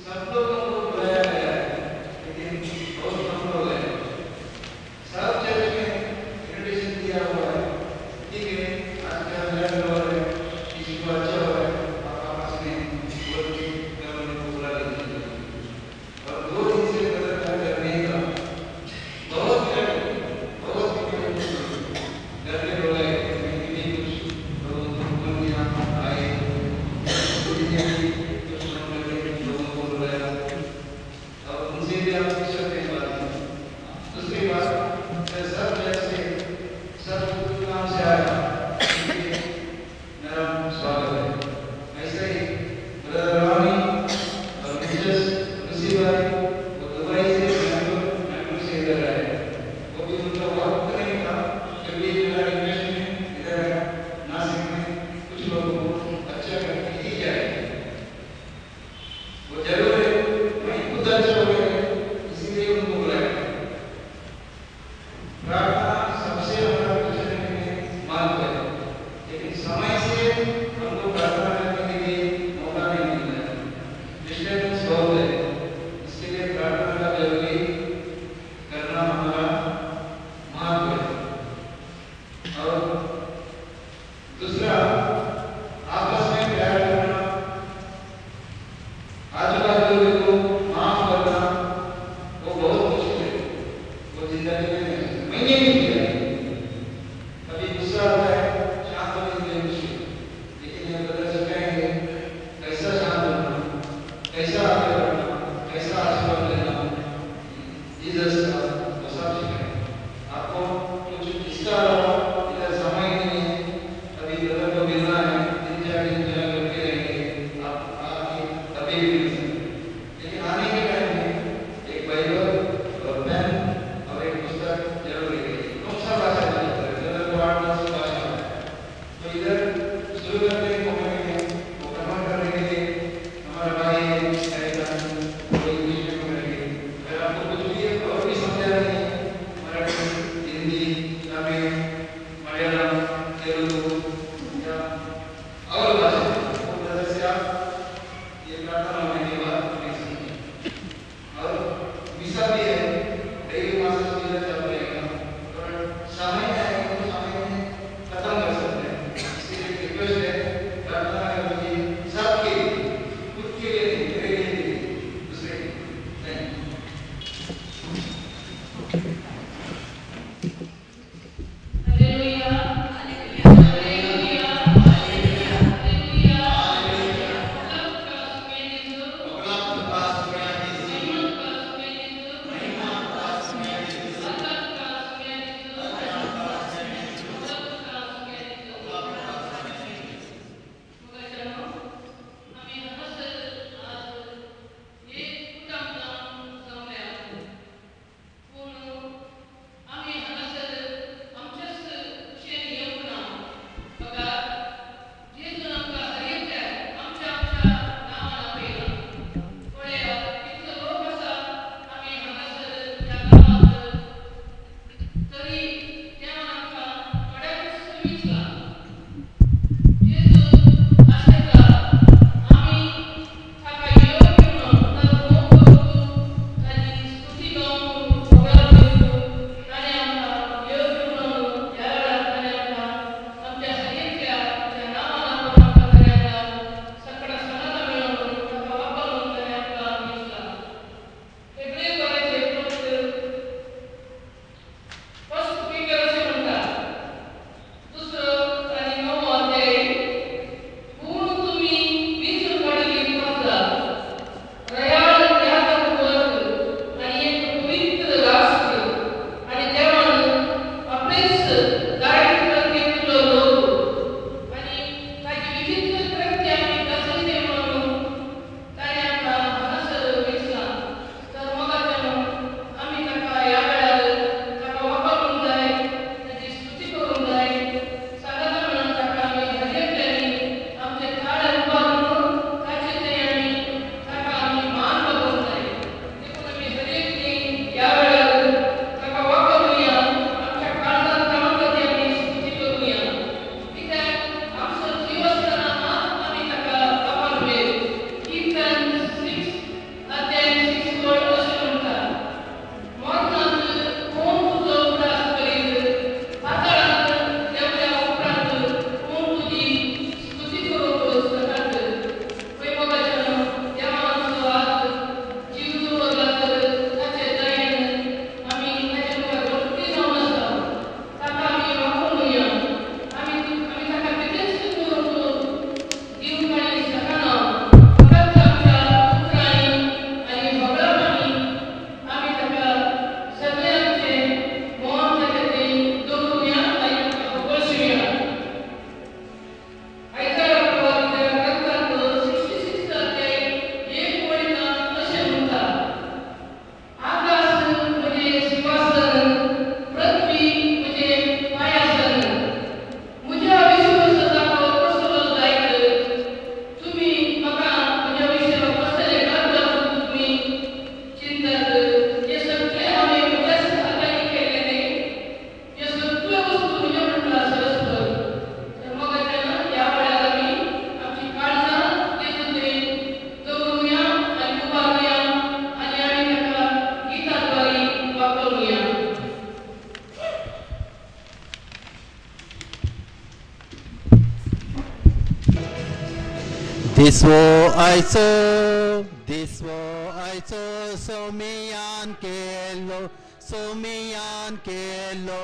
सब लोगों को बुलाया गया है, लेकिन बहुत कम लोग हैं। सब चर्च में इन्विटेशन दिया हुआ है, ठीक है। आज का मेरा लोग है, किसी को अच्छा हो रहा है, आप आपस में बोल के मैं उनको बुला लीजिए। और 2 दिन से ब्रदर का घर नहीं था, बहुत बहुत घर में बोला है, मैंने भी कुछ लोगों को फोन किया, आए कुछ लोगों को बुलाया और उनसे भी आप पूछ सकते हैं बात में। दूसरी बात, सब जैसे सब काम से आया, मेरा स्वागत है। ऐसे ही ब्रदर रानी और मिसेस ऋषि भाई, वो दुबई से बैंगलोर से इधर आए, वो भी उनका वक्त नहीं था, फिर भी मेरा रिक्वेस्ट में इधर आया। नासिक में कुछ लोगों को अच्छा करके ही जाए, वो जरूर है, मैं खुद अच्छा हो गया, इसीलिए उनको बुलाया। प्रार्थना सबसे हमारा क्रिश्चियन में महत्व है, लेकिन समय से हमको प्रार्थना करने के लिए मौका नहीं मिलता है, डिस्टर्बेंस बहुत है। इसके लिए प्रार्थना का जरूरी करना हमारा महत्व है। और दूसरा, आपस में प्यार करना, आजू बाजू को माफ करना, वो बहुत मुश्किल है, वो जिंदगी में मैंने भी किया। कभी गुस्सा आता है, शांत होने के लिए मुश्किल, लेकिन ये ब्रदर सिखाएंगे कैसा शांत होना, कैसा आगे बढ़ना, कैसा आशीर्वाद लेना जीसस का, वो सब सिखाएंगे आपको। कुछ इसका अलावा इधर समय नहीं है, अभी ब्रदर को मिलना है, 3-4 दिन जो करके रहेंगे, आप आके तभी भी मिल सकते। लेकिन आने के टाइम में एक बाइबल और पेन और एक पुस्तक जरूर लेके, कौन सा भाषा में है, ब्रदर को 8-10 भाषा है। तो इधर शुरू करते हैं कम्युनिटी में, वो कन्वर्ट करने के लिए हमारा भाई है, वो इंग्लिश में करेंगे। अगर आपको कुछ भी और भी समझा नहीं है, मराठी, हिंदी, तमिल, मलयालम, तेलुगु या और भाषा, वो ब्रदर से आप ये प्रार्थना होने के बाद मिल सकते हैं। और मिसा भी है, डेली मासेस भी चालू रहेगा, और समय आएगा तो समय में खत्म कर सकते हैं। इसलिए रिक्वेस्ट है, प्रार्थना कर लीजिए सबके लिए, खुद के लिए नहीं, मेरे लिए भी नहीं, दूसरे के लिए। Thank you. Hallelujah, hallelujah, hallelujah. सबका सुमेलित, महिमा का सुमेलित, बरकत का सुमेलित, सबका सुमेलित। मुगाचनो, आमी हांगासर आज एक कुटुंब जावन जमल्या, पूण आमी हांगासर आमच्याच खुशयेन येवंक ना, बगर जेजून आमकां हर एकल्याक आमच्या आमच्या नांवान आपयलां। पळया कितलो लोक आसा आमी हांगासर ह्या गांवांत, तरी देवान आमकां थोड्यांकूच विचलां। जेजू आशेता आमी ताका योग्य म्हणून ताजो मोग करूंक, ताजी स्तुती गावंक, होगडाव दिवंक ताणें आमकां योग्य म्हणून ह्या वेळार ताणें आमकां आमच्या हर एकल्याच्या नांवान आपोवन आमकां ताणें आमकां सकळा सांगाता मेळोवन ताका वापरून ताणें आमकां विचलां। हेब्रेव बाराचे फर्स्ट स्पीकर अशें म्हणटा, दुसरो दिसवो आयचो दिसवो आयचो सोमियान केलो सोमियान केलो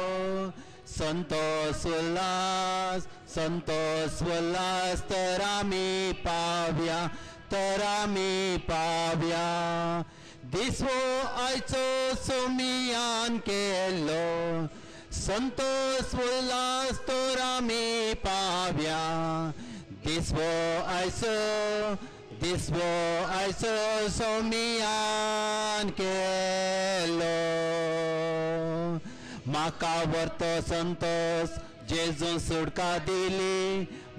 संतोष उल्हास संतोष उल्हास तर आमी पाव्या तर आमी पाव्या दिसवो आयचो सोमियान केलो संतोष उल्हास तर आमी पाव्या दिसवो आयचो सोमियान केलो म्हाका व्हरतो संतोष जेजून सुटका दिली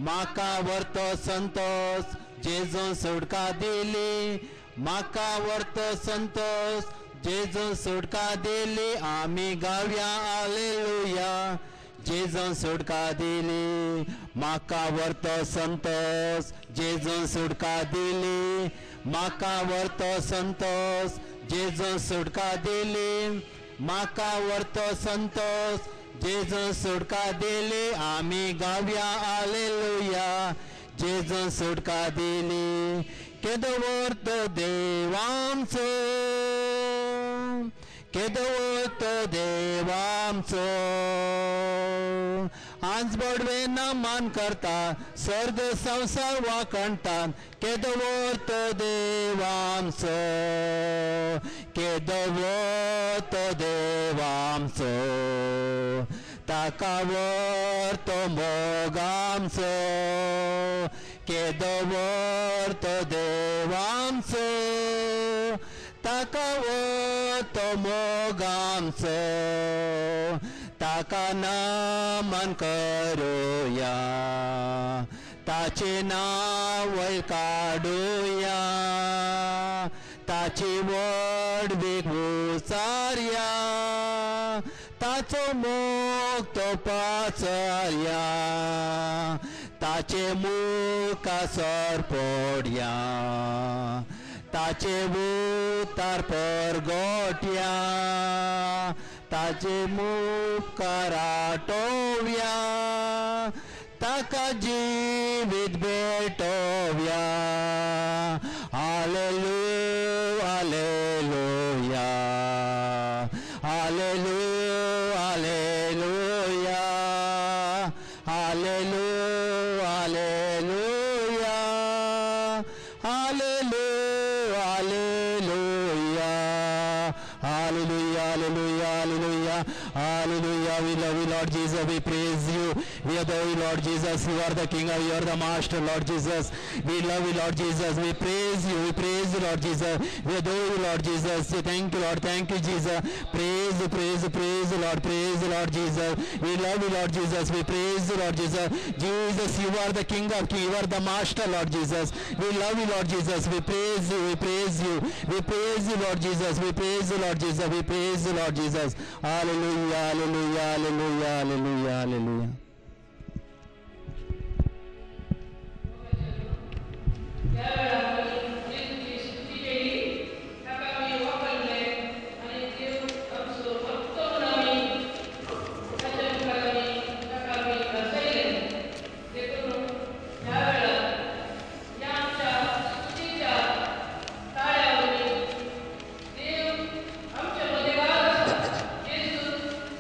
म्हाका व्हरतो संतोष जेजून सुटका दिली म्हाका व्हरतो संतोष जेजून सुटका दिली आमी गावया हालेलुया जेजून सुटका दिली म्हाका व्हरतो संतोष जेजून सुटका दिली म्हाका व्हरतो संतोष जेजून सुटका दिली म्हाका व्हरतो संतोष जेजून सुटका दिली आमी गावया हालेलुया जेजून सुटका दिली केदो व्हरतो देव आमचो केदो व्हरतो देव आमचो आज बडवे नमन करता सर्ग संवसार वाखणटात केदो व्हरतो देव आमचो केदो व्हरतो देव आमचो ताका व्हरतो मोग आमचो केदो व्हरतो देव आमचो ताका व्हरतो मोग आमचो ताका नमन करुया ताचें नांव वयर काडुया ताची व्हडवीक उचारया ताचो मोग तो पाचारया ताचे मुखासर पडया ताचे उतार परगोटया ताचे मुखार आटोवया ताका जिवीत भेटोवया hallelujah hallelujah hallelujah hallelujah hallelujah hallelujah hallelujah hallelujah hallelujah hallelujah hallelujah hallelujah. We love you, Lord Jesus. We praise you. We adore you, Lord Jesus. You are the King of, you are the Master, Lord Jesus. We love you, Lord Jesus. We praise you. We praise you, Lord Jesus. We adore you, Lord Jesus. Thank you, Lord. Thank you, Jesus. Praise you, praise you, praise you, Lord. Praise you, Lord Jesus. We love you, Lord Jesus. We praise you, Lord Jesus. Jesus, you are the King of Kings. You are the Master, Lord Jesus. We love you, Lord Jesus. We praise you. We praise you. We praise you, Lord Jesus. We praise you, Lord Jesus. We praise you, Lord Jesus. Hallelujah, hallelujah, hallelujah, hallelujah, hallelujah. त्या वेळार आमी जेजूची स्तुती केली ताका आमी वापरले आनी देव आमचो भक्त म्हूण आमी ताच्या मुखार आमी ताका आमी दर्शयले. देखून ह्या वेळार ह्या आमच्या स्तुतीच्या ताळ्या वरवीं देव आमच्या मदें आसा, जेजू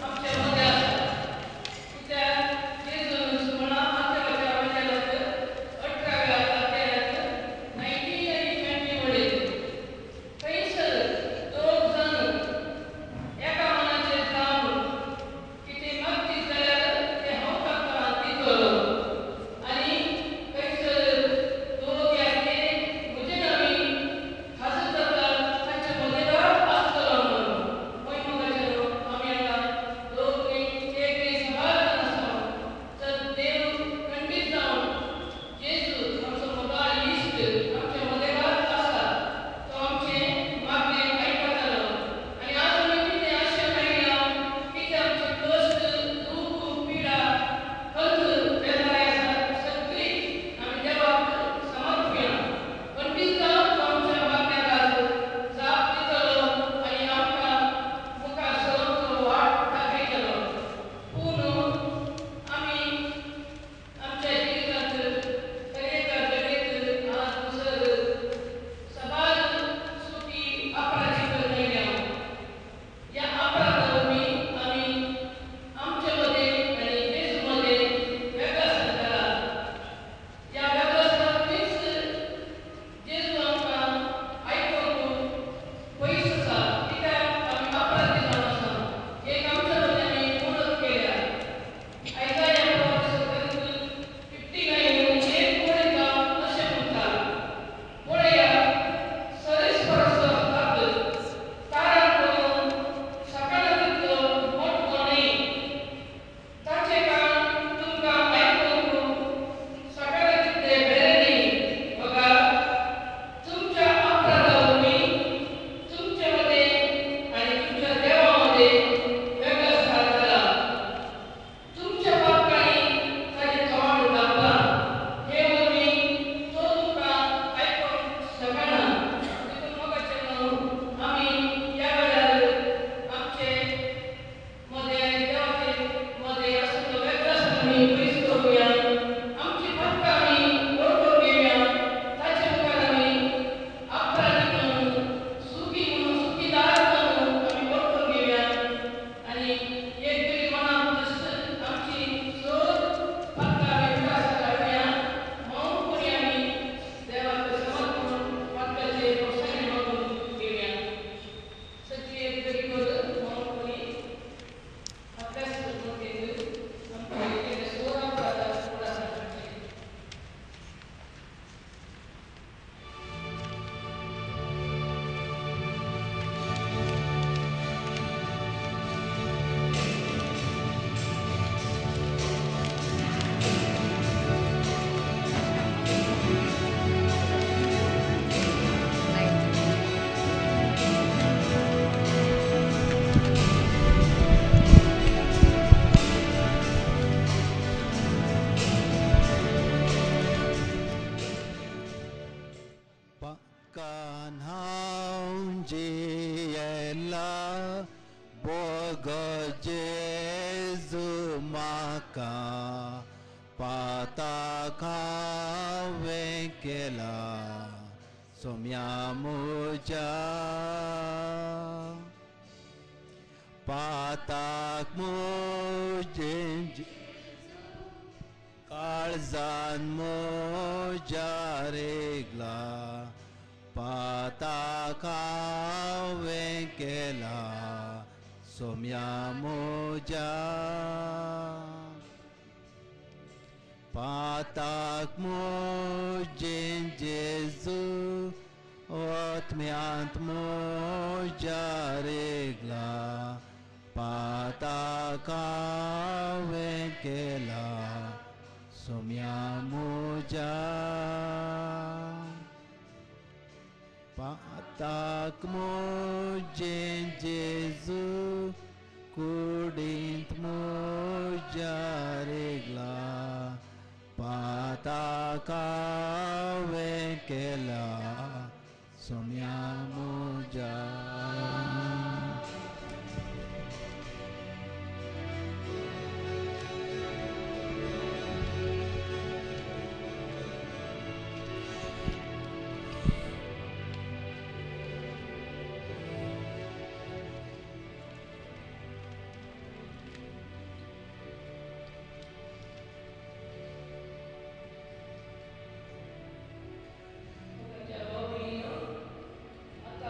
आमच्या मदें आसा. नाका पाताक हांवें केला सोम्या म्हज्या पाताक म्हजें काळजान म्हज्या रेगला पाताक हांवें केला सोम्या म्हज्या पाताक म्हजें जेजू आत्म्यांत म्हज्या रेगला पाताक हांवें केला सोम्या म्हज्या पाताक म्हजें जेजू कुडींत म्हज्या रेगला पाताक हांवें केला सोम्या म्हज्या. आता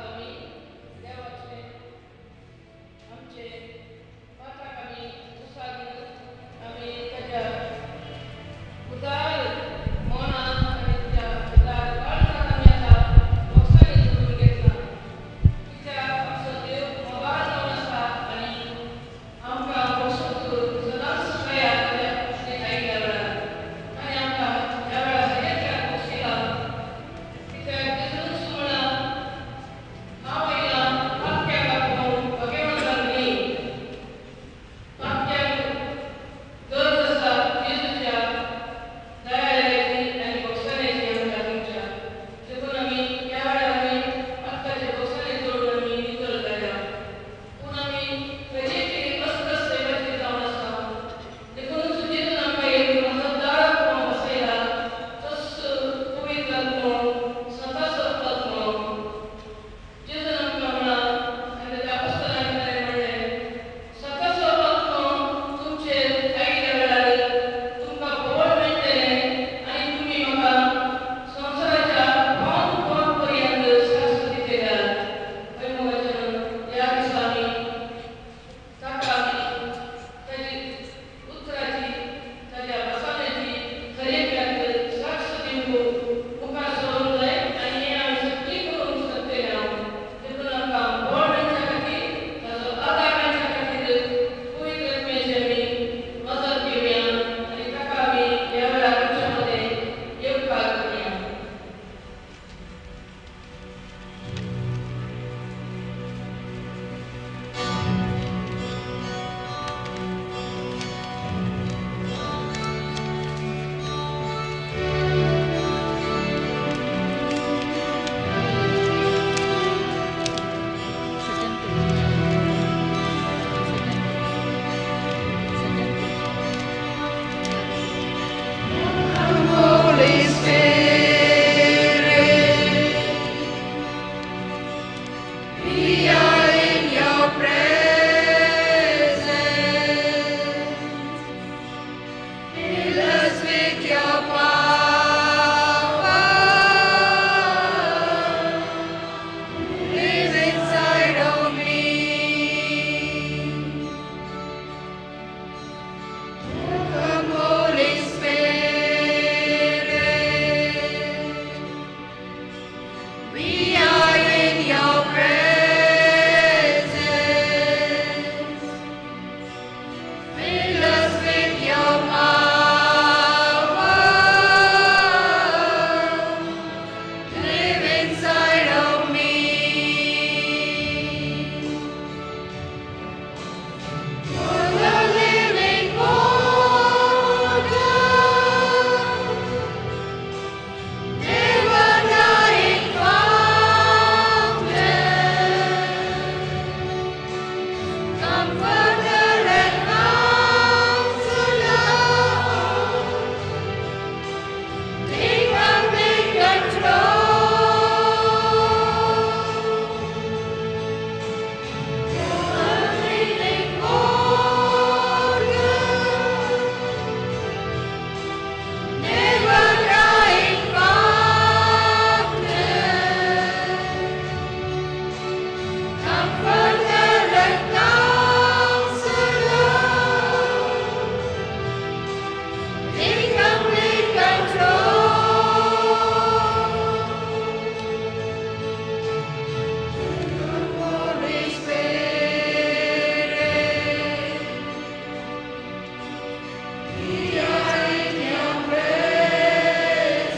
We are in your presence.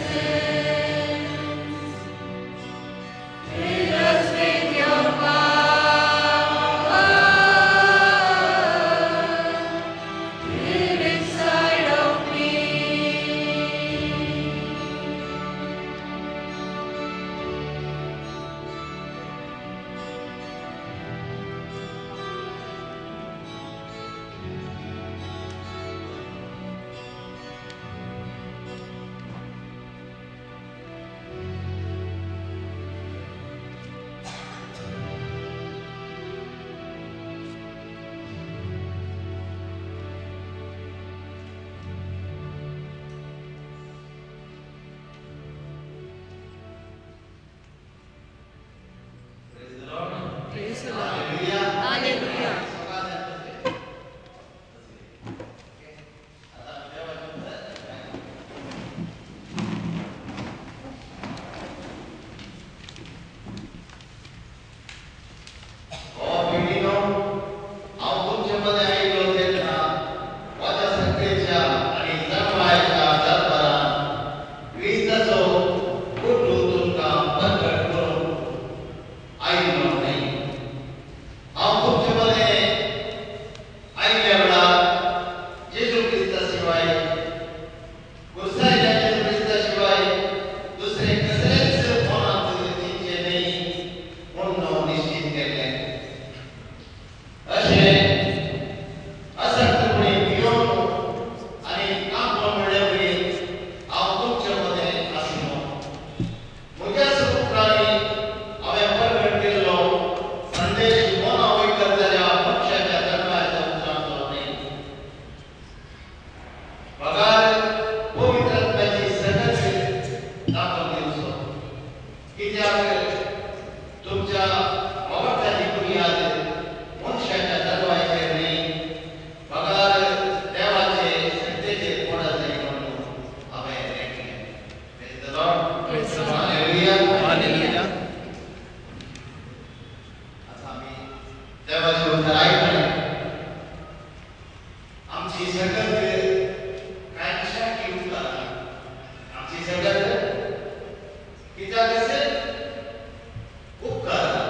Fill us with your power. Live inside of me. Praise the Lord. Praise the Lord. Hallelujah. Hallelujah. हो भयणीनो, हांव तुमचे मदें आयिल्लो तेन्ना म्हज्या सक्तेच्या आनी जमायाच्या दरबारान क्रिस्ताचो कुटू तुमकां प्रकट करूंक आयिल्लो न्हय. हांव तुमचे मदें आयिल्ल्या वेळार जेजू क्रिस्ता शिवाय, कुर्सायल्या जेजू क्रिस्ता शिवाय दुसरें कसलेंच मनांत चिंतचें न्हय म्हूण निश्चीत केल्लें. अशें असक्तपणी भियोवन आनी कांपो म्हणले वरी हांव तुमचे मदें आसलो. म्हज्या उपरांत हांवें प्रकट केल्लो संदेश मना वयकत जाल्या मनशाच्या धर्माच्या उतरांचो न्हय, बगार पवित्र आत्म्याची सकत दाखोवन दिवचो. कित्याक तुमच्या बाबाची बुनियाद मनशाच्या दरवायचेर न्हय, बगार देवाचे सत्तेचेर कोणाचेर म्हणून हांवें ऐकलें. Praise the Lord. Praise the Lord. Hallelujah. Hallelujah. आता आमी देवाचें उतर आयकलें. आमची सगत कांयशाकी उपकारना. आमची सगत कित्याक अशें उपकारना.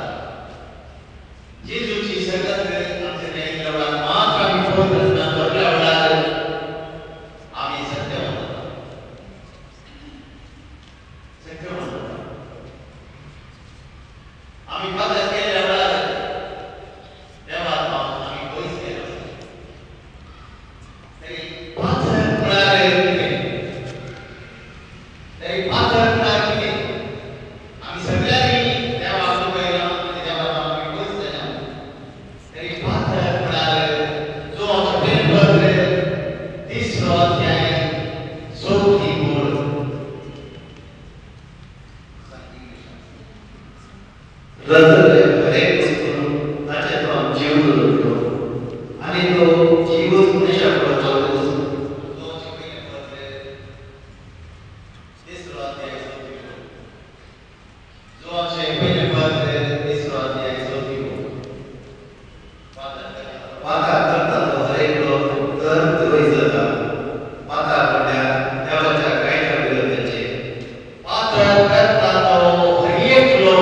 जेजूची सगत आमचे मेळिल्ल्या वेळार मात्र आमी पवित्र आत्म्यान भरल्या वेळार आमी सत्यवान जाता. सत्यवान जाता. आमी मदत केल्ल्या वेळार देवाक आमी पयस गेले आसा. तरी पाथर म्हळ्यार कितें? तरी पाथर म्हळ्यार कितें? आमी सगळ्यांनी देवाक चुकयलां आनी देवाक आमी पयस जाल्या. तरी पाथर म्हळ्यार जो आमचो पत्र तिसरो अध्याय चवथी ओळ. रचले हरेक वस्तून ताचे तो जीव दवरलो आनी तो जीवच मनशा पडचो. जोवाचे पयलें पत्र तिसरो अध्याय चवथी ओळ. जोवाचे पयलें पत्र तिसरो अध्याय चवथी ओळ. पात्र पाता करता तो हरेकलो धर्म द्रोही जाता. पाता म्हणल्यार देवाच्या कायद्या विरोधाचे. पात्र करता तो हरएकलो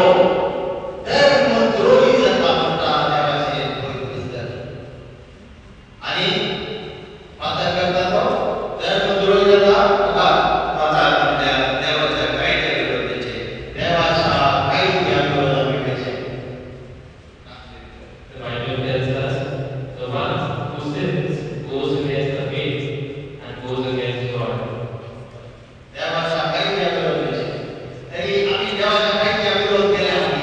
धर्मद्रोही जाता म्हणटा देवाचें पवित्र उतर. आनी पात्र करता तो धर्मद्रोही जाता मुखार. पाता म्हणल्यार देवाच्या कायद्या विरोधाचे. देवाच्या कायद्या विरोधात वयचें. The Bible tells us the one who sins goes against the faith and goes against God. देवाच्या कायद्या विरोध वयचें. तरी आमी देवाच्या कायद्या विरोध केल्या आमी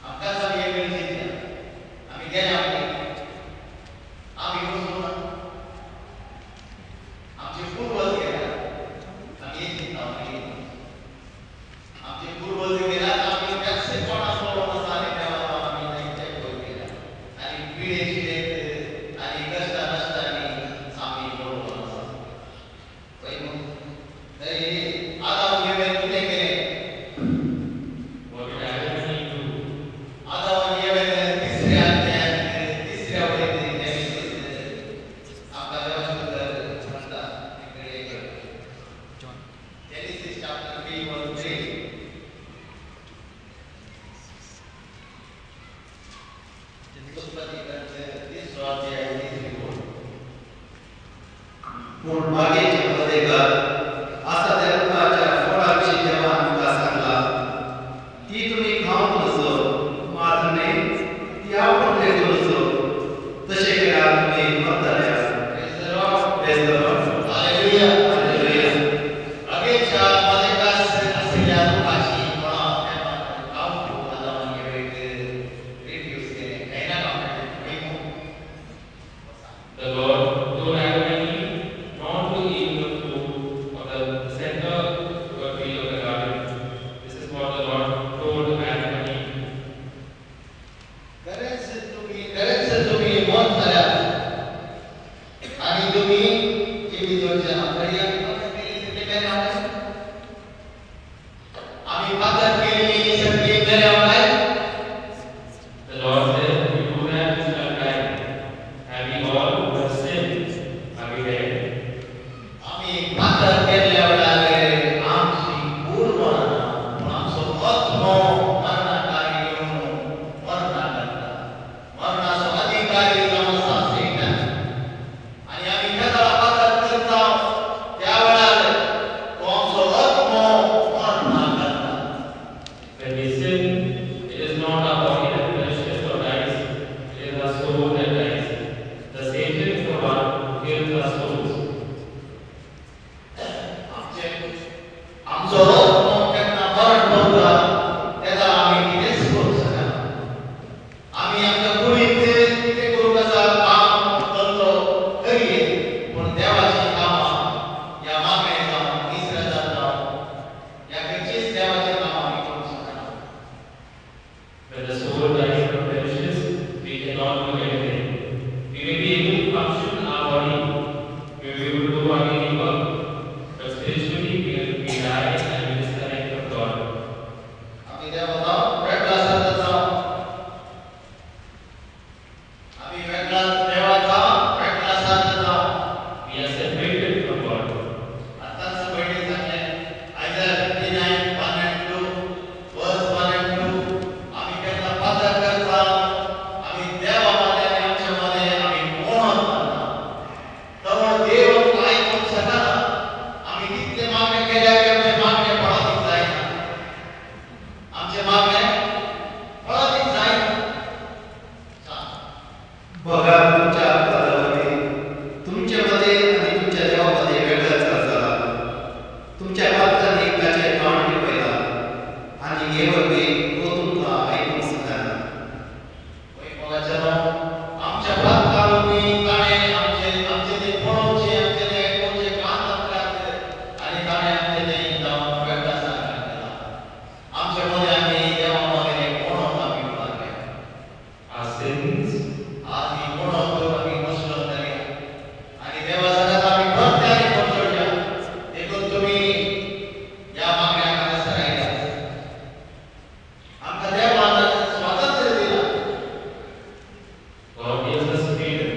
आमकांच आमी एक वेळ चिंतया आमी गेल्या आमी आमी वचूं ना. आमचे पूर्वज गेल्या आमी एक चिंता मागीर आमचे पूर्वज गेल्यात आमी त्याच कोणाक पळोवन आसा आनी देवाक आमी तांचे पळोवन गेल्या आनी पिळे शिळेत आनी कश्टा नश्टांनी आमी पळोवन आसा. पळय न्हू. तरी आदाम येवेन कितें केलें? What did Adam and Eve do? आदाम येवेन तिसऱ्या अध्यायांत तिसऱ्या वळींत पूण बागेचें मदेगात आसा त्या रुखाच्या फळा विशीं देवान आमकां सांगला, ती तुमी खावंक नजो, मात न्हय ती आपूण लेगून नजो, तशें केल्यार तुमी मरतले. Praise the Lord. Praise the Lord. Hallelujah. Hallelujah. बागेच्या मदेगात आशिल्ल्या रुखाची फळां देवान खावंक आदाम आनी एवेक रिफ्यूज केलें, खायनाका म्हणलें. The Lord told Adam and Eve not to eat the fruit of the center tree of the garden. This is what the Lord told Adam and Eve. खरेंच तुमी मरतल्यात आनी तुमी जिवीत वचना. तरी आमी पातक केली सगळी मेल्या काय? आमी पातक केली सगळी मेल्या काय? The Lord said, "You do that, you shall die. Have we all who have sinned, are we dead?" आमी पातक केल्ल्या वेळार आमची कूड मरना, पूण आमचो आत्मो मरणाकारी येवन मरणा करता. मरणाचो अधिकारी जावन आसा सैतान. आनी आमी केदळा पातक करता त्या वेळार तो आमचो आत्मो मरणा करता. When we sin, it is not our body that perishes or dies, it is our soul that dies. The Satan is the one who kills our souls. आमचो आत्मो केन्ना मरण पावता तेन्ना आमी कितेंच करूंक शकना. आमी आमच्या कुडींत कितें करूंक आसा काम धंदो करिये, पूण देवाचीं कामां ह्या मागणें जावं, इसराजान जावं, ह्या खंयचीच देवाचीं कामां आमी करूंक शकना. When the soul dies or perishes, we cannot do anything. We may be able to function our body, we may be able to do our daily work, but spiritually we die and we disconnect from God. आमी देवा वेगळा जाता, आमी वेगळा देवाचा वेगळा जाता. We are separated from God. आतांच पयलीं सांगलें, Isaiah 59:1 and 2, verse 1 and 2. आमी केन्ना पातक करता, आमी देवा मदें आनी आमच्या मदें आमी कोणत मारता. तवळ देव आमकां आयकूंक शकना. आमी कितले मागणें केल्यार आमचें मागणें फळादीक जायना, आमचें मागणें फळादीक जायना. सांग. बघा, तुमच्या अपराधावरती तुमच्या मध्ये आणि तुमच्या देवामध्ये वेगळाच जाला. तुमच्या पातकांनी ताचें तोंड लिपयलां आनी हे वरवीं तो तुमकां आयकूंक शकना. वय मोगाच्यानो, आमच्या पातकांनी ताणें आमचे आमचे ते पळोवचें, आमचे ते आयकुचें कान दाखल्यात आनी ताणें आमचे ते जावन वेगळा सारकें केलां. आमच्या मदें आमी देवा मदें कोणत आमी उरले. Our sins आज ही कोणत आमी मसलत जाल्या आनी देवा सांगात आमी परते आनी परतोडया. देखून तुमी ह्या मागण्याक हांगासर आयल्यात. आमकां देवान स्वातंत्र्य दिलां. God gives us freedom.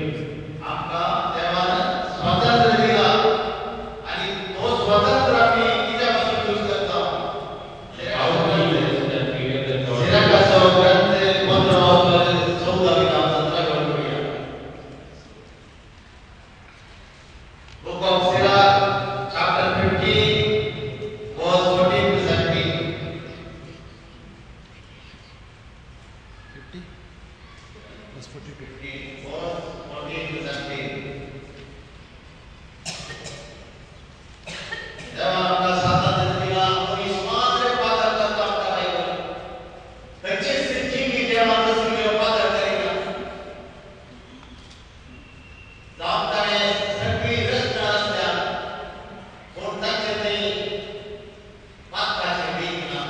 आमकां देवान स्वातंत्र्य दिलां आनी तो स्वातंत्र्य आमी कित्या पासून यूज करता? How do we use that freedom that God gives us? सिराकाचो ग्रंथ 15 14 17 करूया. Book of Sirach, chapter 15, verse 14 to 17. 50 verse 42. 15, verse 14 to 17. देवान आमकां स्वातंत्र्य दिलां, मनीस मात्र पातक करता आमकां बायबल. खंयचेच जिवी देवान दसरिल्लो पातक करिना. जावं ताणें सगळी रचना आसल्या, पूण तांचे थंय पातकाचें बीज ना.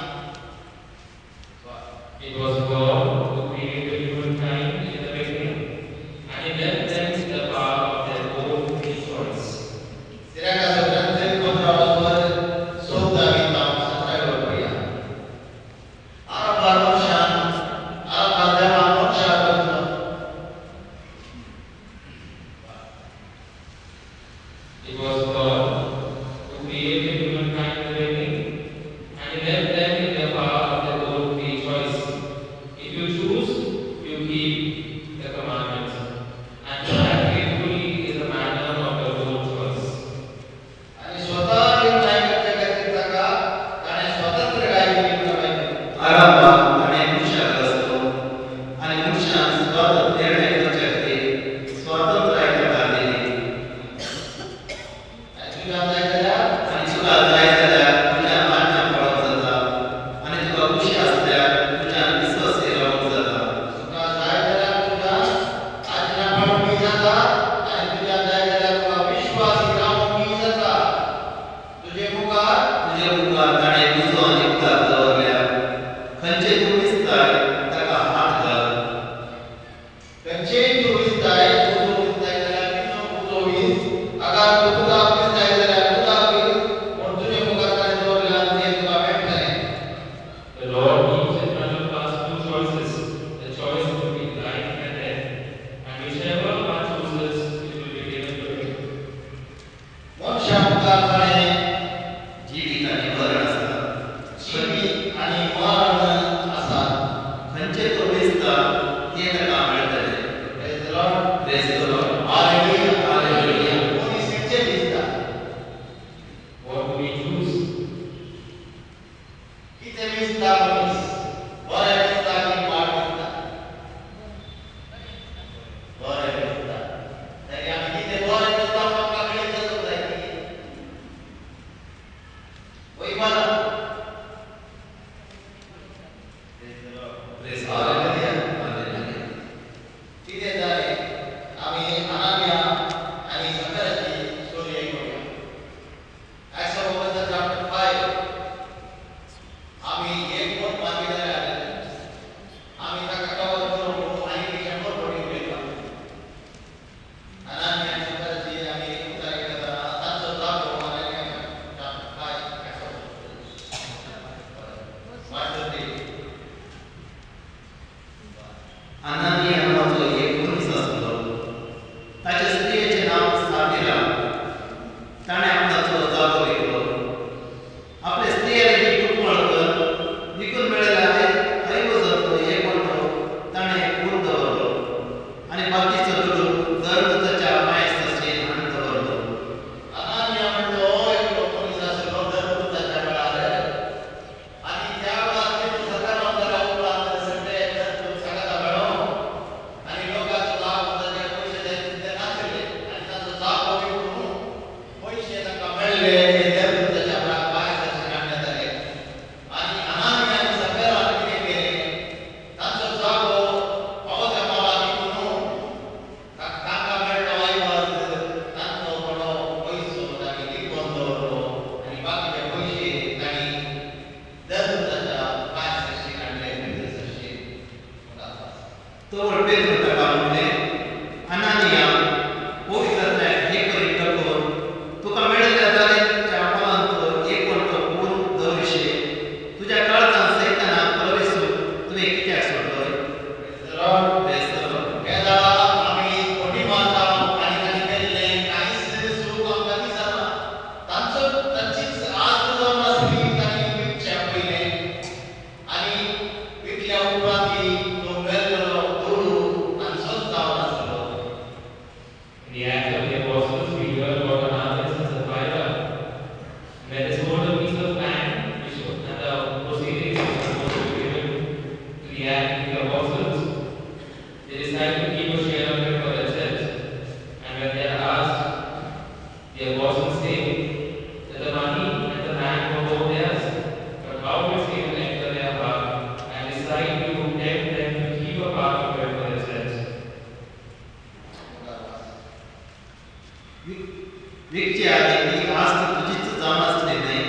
It was God who created humankind in the beginning, and He left them the power of their own free choice. सिराकाचो ग्रंथ 15 14 17 करूया. आरंभार मनशान, आरंभार देवान मनशाक करचो. It was God who created humankind in the beginning, and He left them in the power of their own free choice. If you choose, you keep the commandments, and to act faithfully is a matter of your own choice. Acts of the Apostles, we hear about Ananias and Sapphira. When they sold a piece of land, which and the proceedings were supposed to be given to the apostles, they decided to keep a share of it for themselves. And when they are asked, the apostles say that the money and the land were both theirs, but how did Satan enter their heart and decide to tempt them to keep a part of it for themselves? विकचे आदी ती आस्त तुजीच जावन आसली न्हय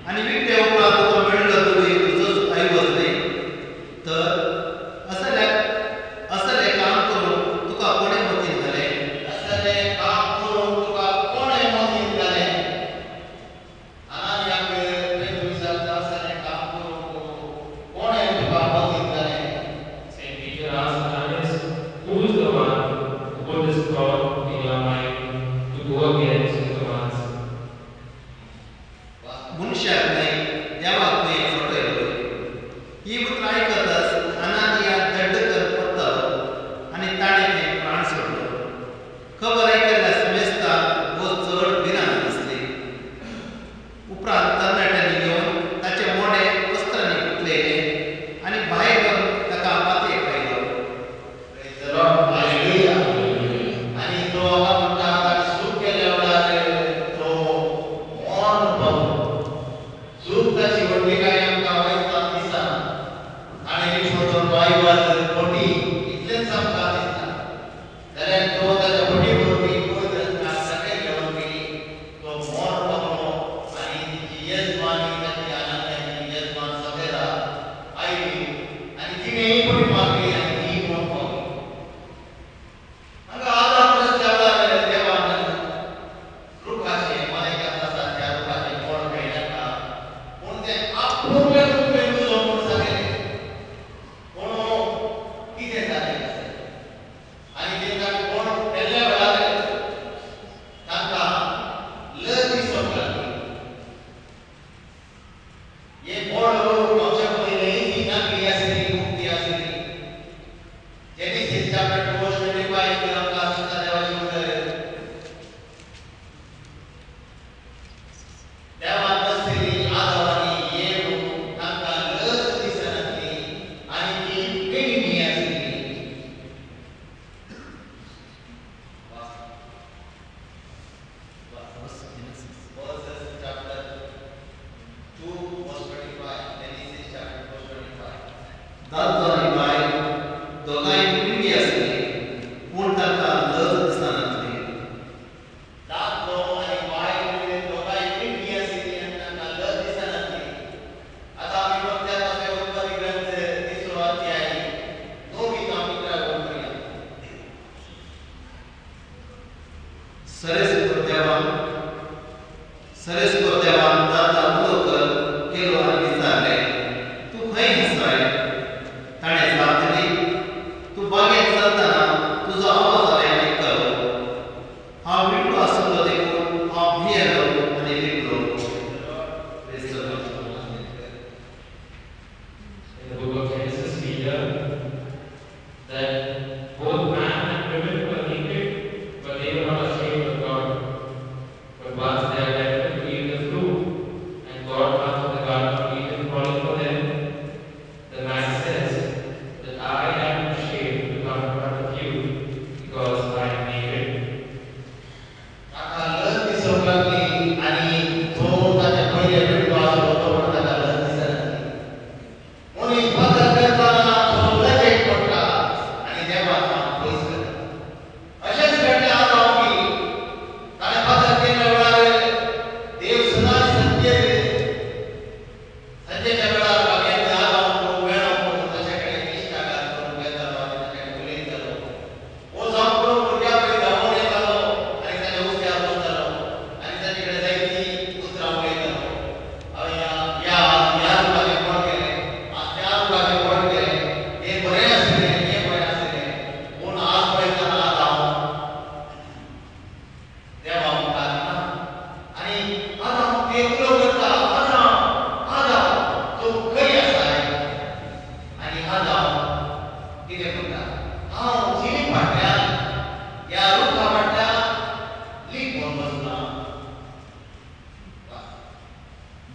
आनी विकले उपरांत तुका मेळिल्लो दुडू तुजोच ऐवज न्हय, तर असलें काम करूंक तुका कोणें मतींत घालें? असलें काम करूंक तुका कोणें मतींत घालें? अनानियाक पेद्रू विचारता, असलें काम करूंक कोणें तुका मतींत घालें? Saint Peter asked Ananias, who is the one who put this thought in your mind to go against the commands? मनशाक न्हय, देवाक तुवें फटयलो. ही उतरां आयकतच अनानिया दड्ड कर पडटलो आनी ताणें थंय प्राण सोडलो. खबर आयकल्ल्या समेस्तांक भोव चड भिरांत दिसली. उपरांत तरणाट्यांनी येवन ताचें मोडें वस्त्रांनी गुंथलेलें आनी भायर व्हरून ताका मातयेक लायलो. Praise the Lord. Hallelujah. आनी तो हांगा म्हणटा, ताणें चूक केल्या वेळार तो मरण पावलो. चूक ताची व्हडली काय आमकां वयतना दिसना. ताणें लिपवतो बायबल बोटी इतलेंच आमकां दिसता. जाल्यार तो ताच्या बोटी बरोबर पवित्र सगळें घेवन गेली. तो मरण पावलो आनी तिची येजमानी, ताची अनान्याची येजमान सफेरा आयली आनी तिणेंय बोटी मारली आनी ती मरण पावली. हांगा आदाम रस्त्या वेळार देवान रुखाचें मनेक आसा त्या रुखाचें फळ मेळनाका पूण तें आपुणलें मेळूं म्हूण सांगलें. पूण कितें जालें आनी तें ताका कोण केल्ल्या वेळार तांकां लज दिसूंक लागली. हें फळ खावच्या पयलीं ती नागरी आसली, मुक्ती आसली. Genesis chapter 2 verse 25 आमकां सांगता देवाचें उतर. देवान आसलेली आदाव आनी एव तांकां लज दिसनासली आनी ती बेगिनी आसली. Moses chapter 2 verse 25, Genesis chapter 2 verse 25. दादलो आनी बायल दोगांय पिंगी आसली, पूण तांकां लज दिसनासली. दादलो आनी बायल दोगांय पिंगी आसली आनी तांकां लज दिसनासली. आतां आमी बघतात अशें उत्पत्ती ग्रंथ तिसरो अध्याय 9 जावं 11 करूया. सरेस्कोर देवान दादला उलो केलो आनी विचारलें, तूं खंय आसाय? ताणें जाप दिली, तूं बागेंत चलतना तुजो आवाज हांवें आयकलो. हांव विटलो आसलो देखून हांव भियेलो आनी लिपलो. Praise the Lord. In the book of Genesis, we hear that both man and women were naked, but they were not ashamed of God. But once they are tempted to eat the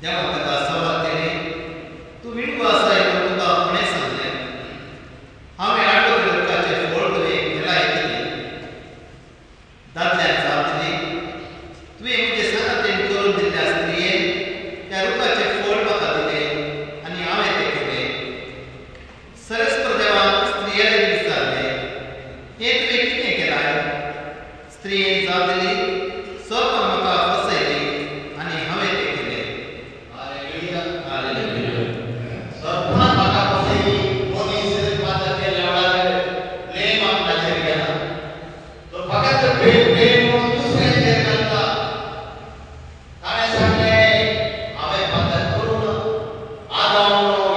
देवान ताका सवाल केलें, तूं विणगो आसाय म्हूण तुका कोणें सांगलें? हांवें आडवले रुखाचें फळ तुवें खेलाय कितें? दादल्यान जाप दिली, तुवें म्हजे सांगातेन करून दिल्ल्या स्त्रियेन त्या रुखाचें फळ म्हाका दिलें आनी हांवें तें केलें. सरस्वर देवान स्त्रियेले विचारलें, हें तुवें कितें केलाय? स्त्रियेन जाप दिली, सर्पान म्हाका फसयली आनी हांवें तें केलें. हालेलुया. हालेलुया. सर्पान म्हाका फसयली. मनीस पातक केल्ल्या वेळार ब्लेम आपणाचेर घेना, तो फकत ब्लेम दुसऱ्याचेर घालता. ताणें सांगलें, हांवें पातक करूं ना. आदाम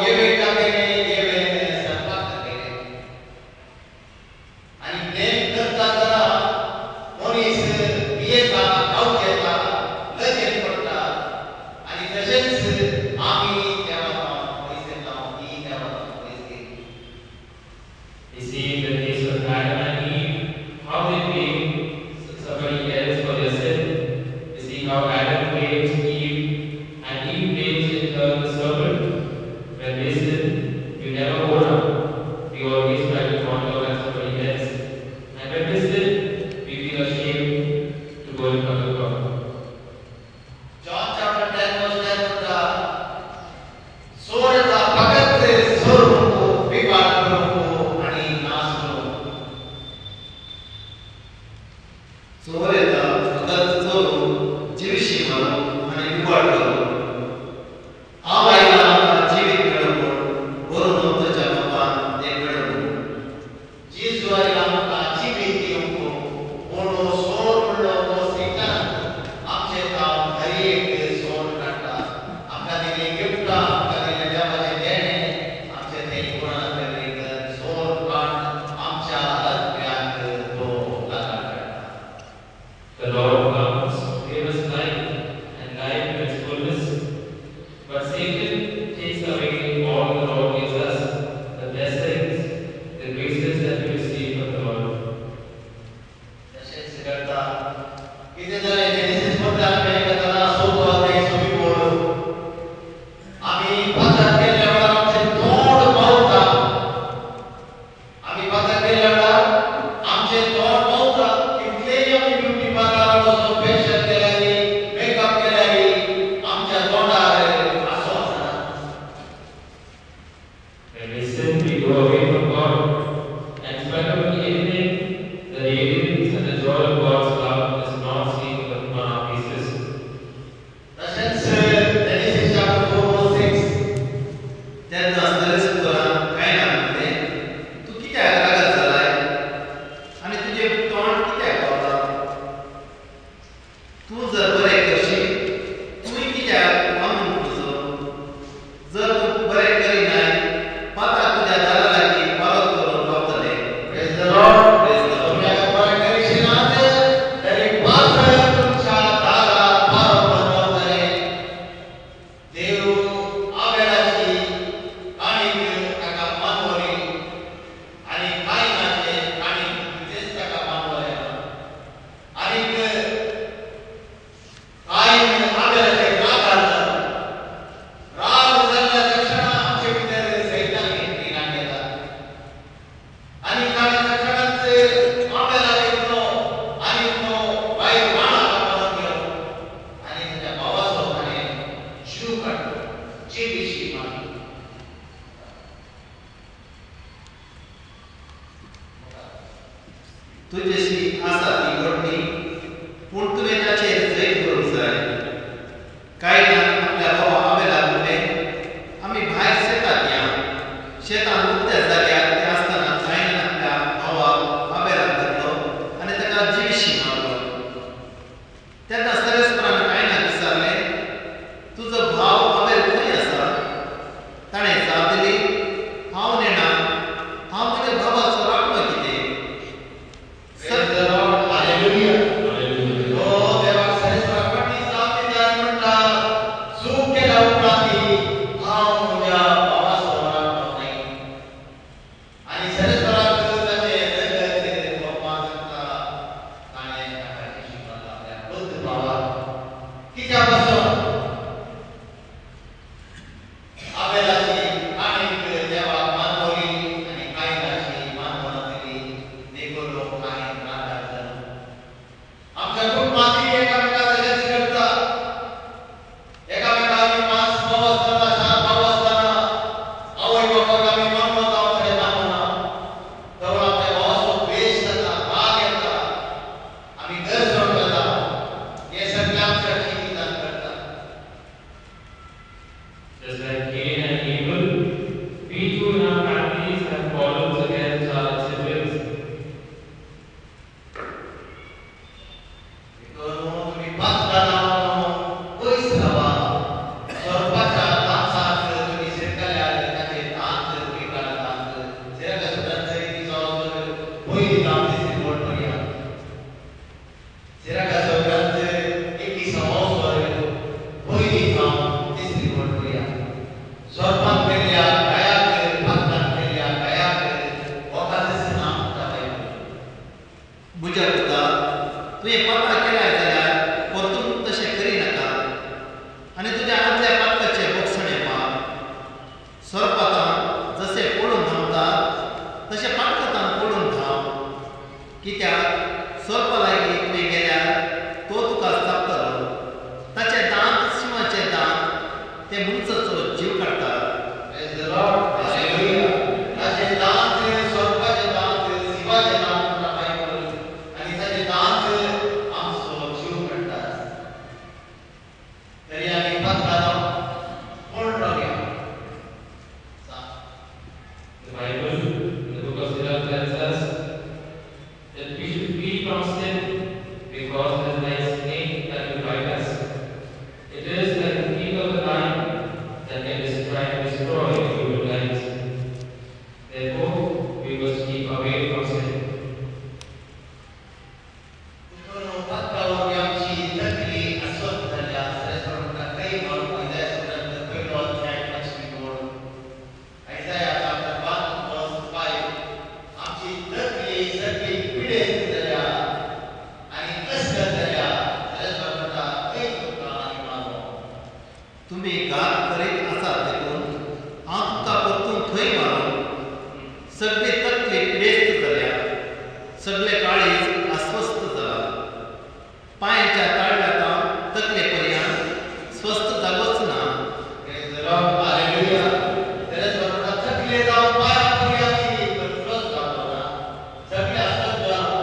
एवेक दाखयलें, एवेन सर्पाक दाखयलें. आनी ब्लेम करता आसतना मनीस भियेता, कावचेता, लजेन पडटा. आनी तशेंच आमी देवा पयस येता, ही देवा पयस गेली. We see in the case of Adam and Eve how they blame somebody else for their sin. We see how Adam blames Eve and Eve blames in turn the serpent. When we sin, we never own up. We always try to point out at somebody else. And when we sin, we feel ashamed to go in front of God. John chapter 10 verse 10 म्हणटा, चोर येता फकत चोरूंक, बिबाड करूंक आनी नाश करूंक. चोर येता फकत चोरूंक, जिविशी मारूंक आनी बिबाड करूंक. हांव आयला आमकां जिवीत मेळोवंक म्हूण, बरोवन तुज्या बापान तें मेळोवंक. जेजू आयला आमकां जिवीत दिवंक, पूण चोर म्हणलो तो सैतान आमचे काम हर एक चोर काडटा. आमकां दिल्लीं गिफ्टां, आमकां दिल्लें देवाचें देणें, आमचें तें कोणाक एक चोर काड आमच्या आत्म्याक तो लगाड काडटा. The Lord comes to give us life and life in its fullness. But Satan takes away all the Lord gives us, the blessings, the graces that we receive from the Lord. तशेंच करता. कितें जालें, Genesis मदल्यान आमी आयकतना चवथो अध्याय सवी ओळ, आमी पातक केल्ल्या वेळार आमचें तोंड बावता. आमी पातक केल्ल्या वेळार आमचें तोंड बावता. कितलेय आमी ब्युटी पार्लरार वचून फेशियल केल्यार, मेकअप केल्यार, आमच्या तोंडार हांसो आसना. When we sin, we go away from God. And in spite of anything, the radiance and the joy of God's love is not seen on our faces. तशेंच जेनेसीस चॅप्टर 4 वर्स 6, तेन्ना सरस्वरान कायनाक म्हणलें, तूं कित्याक रागार जालाय आनी तुजें तोंड कित्याक पावता? तूं जर बरें करशी, तुवें कित्याक वांगून तुजो? जर तूं बरें करिनाय, पातक तुज्या दारा लागीं पारोत करून रावतलें. Praise the Lord. Praise the Lord. तुमी आतां बरें करिशी नात तरी पातक तुमच्या दारार पारो करून रावतलें. देव आबेलाची काणीक ताका मानवली आनी कायनाचे काणीक कितेंच ताका मानवलें ना. आनीक कायन आबेलाचेर रागार जालो. राग जाल्ल्या तक्षणा आमचे भितर सैतान एंट्री येता. आनी ताणें तक्षणाच आबेलाक घेतलो आनी तो भायर रानाक व्हरून गेलो आनी ताच्या भावाचो ताणें जीव काडलो, जिविशी मारली. तुजेशी आसा ती घडणी, पूण तुवें ताचेर जैत करूंक जाय. कायनान आपल्या भावा आबेलाक म्हणलें, आमी भायर शेतात या. शेतान उकत्या जाग्यार ते आसतना कायनान आपल्या भावाक आबेलाक धरलो आनी ताका जिविशी मारलो. तेन्ना सरस्वरान कायनाक विचारलें, तुजो भाव आबेल खंय आसा? ताणें जाप दिली, हांव नेणा, हांव म्हज्या भावाचो राखणो कितें? Praise the Lord. Hallelujah. Hallelujah. तो देवाक सरस्वराक फाटीं जाप दिता आनी म्हणटा, चूक केल्या उपरांत हांव म्हज्या भावाचो राखणो न्हय. आनी सरस्वराक ताचें रगत कोपान सांगता, ताणें ताका जिशी मारला आपल्या बुद्ध भावाक. माती एकामेका तशेंच करता. एकामेका आमी मांस भाव आसतना, शार भाव आसतना आवय बापाक आमी मानवता, थोडे मानना. तर आमच्या भावाचो द्वेश जाता, राग येता, आमी घर सोडून वता. हे सगळें आमच्या जिवितांत घडटा. Just like Cain and Abel, we too in our families have quarrels against our siblings. तुम्ही पात्रांनो पयस रावा. सोरपाच्या दांताक तुम्ही शिरकल्यार ताचे दांत पिकाळ दांत सिरकाचो ग्रंथ पयली दांत तिसरी बोट पडया. सिरकाचो ग्रंथ 21 पयली दांत तिसरी बोट पडया. सोरपान केल्ल्या गायाक, पात्रान केल्ल्या गायाक वखदच ना म्हणटा बायबल. म्हज्या पुता, तुवें पात्रां केल्यार जाल्यार परतून तशें करिनाका आनी तुज्या आदल्या पात्राचें बोगसणें मार. सोरपातान जशें पळून धांवता तशें पातकतान पळून धांव, कित्याक सोरपा लागीं तुवें गेल्यार तो तुका चाबतलो. ताचे दांत शिंवाचे दांत, ते मनशाचो जीव काडटा. Praise the Lord. Hallelujah. ताचे दांत सोरपाचे दांत, शिवाचे दांत म्हणटा बायबल. आनी ताचे दांत आमचो जीव काडटा. तरी आमी पात्रां कोण रावया. The Bible, in the book of Sirach, tells us that we should flee from sin because it is like snake that will bite us. It is like the teeth of the lion that can destroy human lives. Therefore, we must keep away from sin. पात्रां वरवीं आमची तकली अस्वस्थ जाल्या. खंय मारून आयजायाचो ग्रंथ पयलो अध्याय 5वी ओळ, आयजाया चॅप्टर 1 वर्स 5. आमची तकली सगळी पिडेस्त जाल्या आनी अस्वस्थ जाल्या. म्हणटा खंय तुमकां आनी मारो. तुमी घात करीत आसात देखून हांव तुमकां परतून थंय मारूं. सगळे तकली पिडेस्त जाल्या, सगळे काळीज अस्वस्थ जाला. पांयाच्या ताळव्या तकले पर्यंत स्वस्थ जागोच ना. Praise the Lord. Hallelujah. म्हणटा तकले जावं पांया पर्यंत कसलोच जावचो ना. सगळे अस्वस्थ जाला,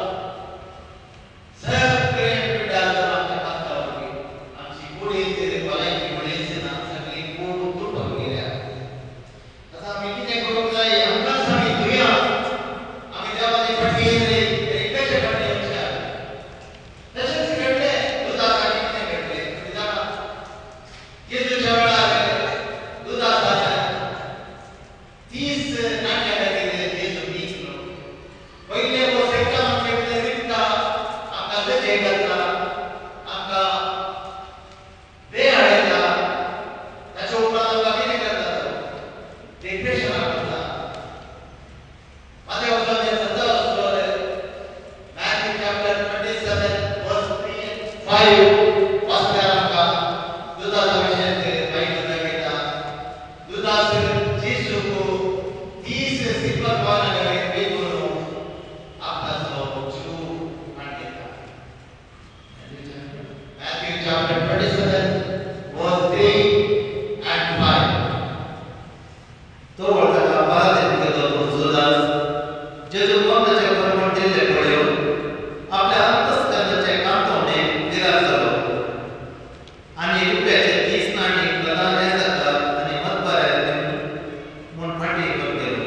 सगळे पिड्ड्यार जाला आमच्या पात्रां वरवीं. आमची कुडींत भलायकी बरीच ना, सगळी कूड तुटून गेल्या. आतां आमी कितें करूंक जाय? आमकांच आमी धुया. आमी देवाचे फाटीं येयले तरी कशे फाटीं येवचे? तशेंच घडलें दुदासाठी. कितें घडलें तुमी जाणा? जेजूच्या वेळार दुदासाच्या 30 नाण्या खातीर जेजू विकलो. पयले हो सैतान आमचे भितर रिगता, आमकां लजे घालता, आमकां देह हाडयता. ताच्या उपरांत आमकां कितें करता तो? डिप्रेशनाक वता. माथ्या वचून सद्दां वचून Matthew chapter 27 verse 3 and 5 वाचल्यार आमकां दुदाचा विशयान बायबल दाखयता. दुदास जेजूक 30 सिल्वर कॉयना खातीर विकून आपणाचो जीव मांडयता. Matthew chapter 27 verse 3 and 5. तो ताका बारादेन केलो तो जुदास जेजू मरणाचें प्रमाण दिल्लें पळोवन आपल्या अंतस्करणाचे कांतवणे निराश जालो आनी रुपयाचे 30 नाणी प्रधान याजकाक आनी मतबाऱ्याक दिवन म्हूण फाटीं करून गेलो.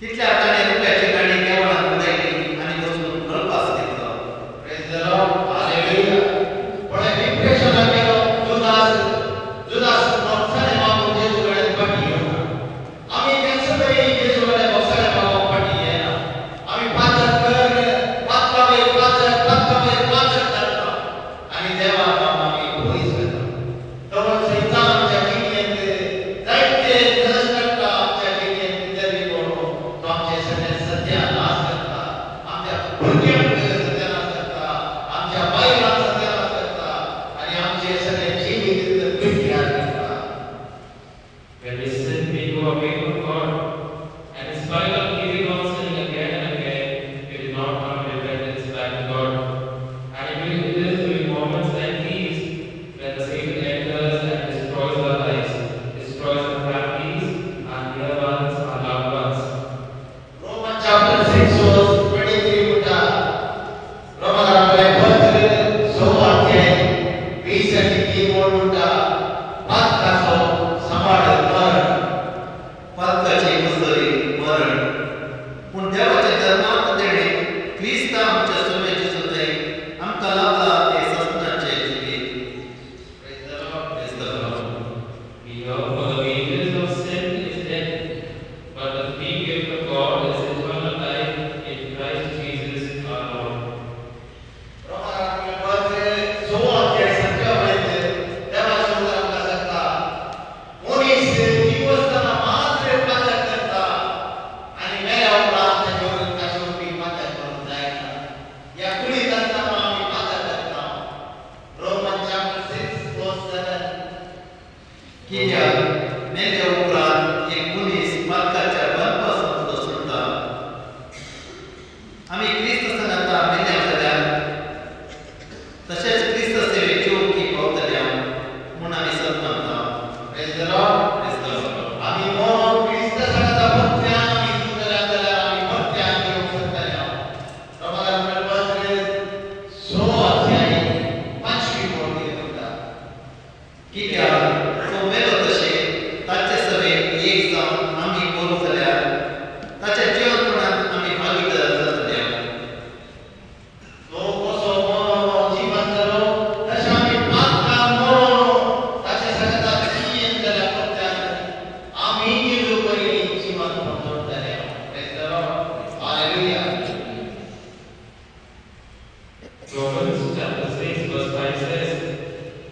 तितल्यार ताणें रुपयाची नाणी देवळांत उडयली आनी वचून गळपास घेतलो. Praise the Lord. Hallelujah. पळय डिप्रेशन ओळ म्हणटा पातकाचो सांबाळ मरण. पातकाची मजुरी मरण, पूण देवाच्या धर्मांत देणे क्रिस्ता आमच्या सोम्या जेजू थंय आमकां लाभला ते सस्नाचे जिवीत. Praise the Lord. Praise the Lord. We know for the wages of sin is death, but the free gift of God is eternal life in Christ Jesus our Lord. कित्याक मेल्या उपरांत एक मनीस पातकाच्या बंदपासून तो सुट्टा. आमी क्रिस्त सांगाता मेल्या जाल्यार तशेंच क्रिस्त सेवेक जिवकी पावतल्या म्हूण आमी सत मानता. Praise the Lord. Praise the Lord. आमी मोनो क्रिस्त सांगाता परत्यान आमी सुटल्या जाल्यार आमी परत्यान येवंक शकतले. रोमांकार पत्र 6 अध्याय 5वी ओळ कितें म्हणटा? कित्याक तो मेलो तशें ताचे सवें एक जावन आमी करूं जाल्यार ताच्या जिवनपणांत आमी भागीदार जातले. तो कसो मरोनो जिवन जालो तशें आमी पातकां मरोनो ताचे सांगाता जियेन जाल्यार परत्यान आमी जेजू पयलीं जिवन जोडटले. Praise the Lord. Hallelujah. Romans chapter 6 verse 5 says,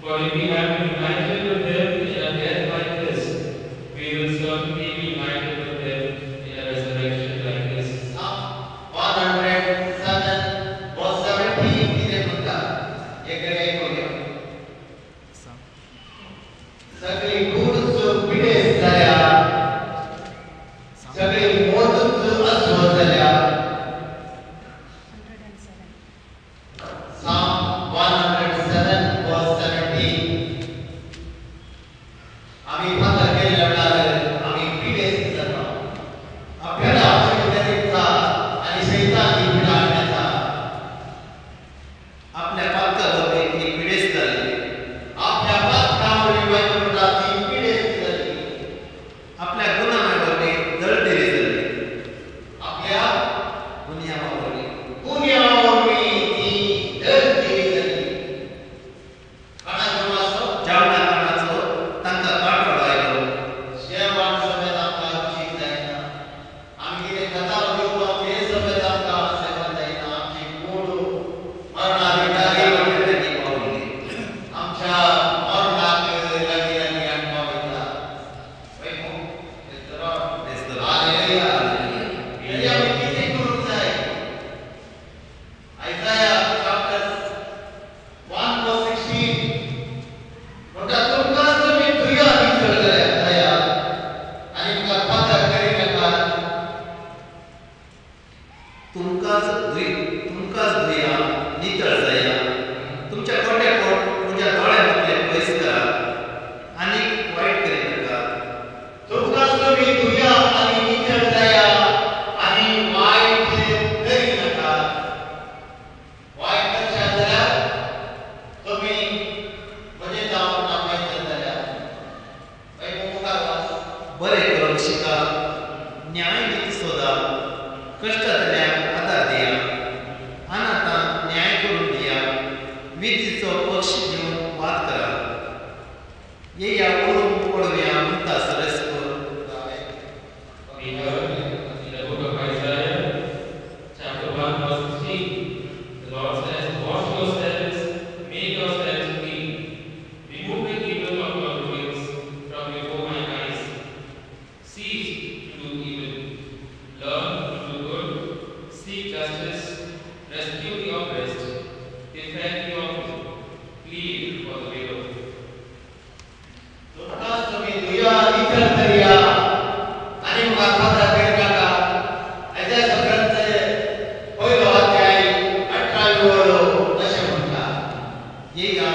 For if we have been united with him in a death like his, we will certainly be united with him in a resurrection like his. Psalm 107 verse 17 कितें म्हणटा? एक कडेन आयकुया. सगळी कूडच पिडेस्त जाल्या, सगळी मोतच अस्वस्थ जाल्या. Psalm 107 verse 17. आमी पातक केल्ल्या वेळार आमी पिडेस्त जाता. पिडा आमचे भितर येता आनी सैतान ती पिडा हाडटा. आपल्या पातका वरवीं ती पिडेस्त जाली. आपल्या पातकां वरवीं बायबल म्हणटा ती पिडेस्त जाली. आपल्या गुन्यांवा वरवीं दळदिरी जाली. आपल्या गुन्यांवा वरवीं गुन्यांवा वरवीं ती दळदिरी जाली. कोणाचो वासो? जेवणा खाणाचो तांकां कांटो आयलो. जेवण समेत आमकां रुचीक जायना. आमी कितें खाता जेवता तें समेत आमकां सेवन जायना. आमची कूड मरणाक लागीं वयता. लागीं पावली. आमच्या मरणाक लागीं लागीं आमकां वयता. वय मू? Praise the Lord. Praise the Lord. Hallelujah. तरी आमी कितें करूंक जाय? Isaiah chapter 1 verse 16 म्हणटा तुमकां तुमी धुया नितळ जाया जाया आनी तुमकां पातक करिनाकात. तुमकांच धुया नितळ जाया. तुमच्या कोट्या कोट म्हज्या दोळ्या मुखार पयस करा आनी वायट करिनाका. तुमकां तुमी धुया आनी नितळ जाया आनी वायट करिनाकात. वायट करशात जाल्यार तुमी म्हजें जावन नापास जातले. वय मुखार वाच. बरें करूंक शिका, न्याय नीती सोदा, कश्टांतल्याक आदार दिया, अनाथांक न्याय करून दिया, विधीचो पक्ष घेवन वाद करा. येया उलोवंक पळोवया म्हणटा सरस्वर. We heard in the book of Isaiah, chapter 1, verse 16, the Lord says, Wash yourselves, make yourselves clean, remove the evil of your doings from before my eyes. Cease to do evil, learn to do good, seek justice, rescue the oppressed, defend the orphan, plead for the widow. तुमकां तुमी धुया नितळ करया आनी मुखार पातक करिनाकात. आयजयाचो ग्रंथ पयलो अध्याय 18वी ओळ अशें म्हणटा. येया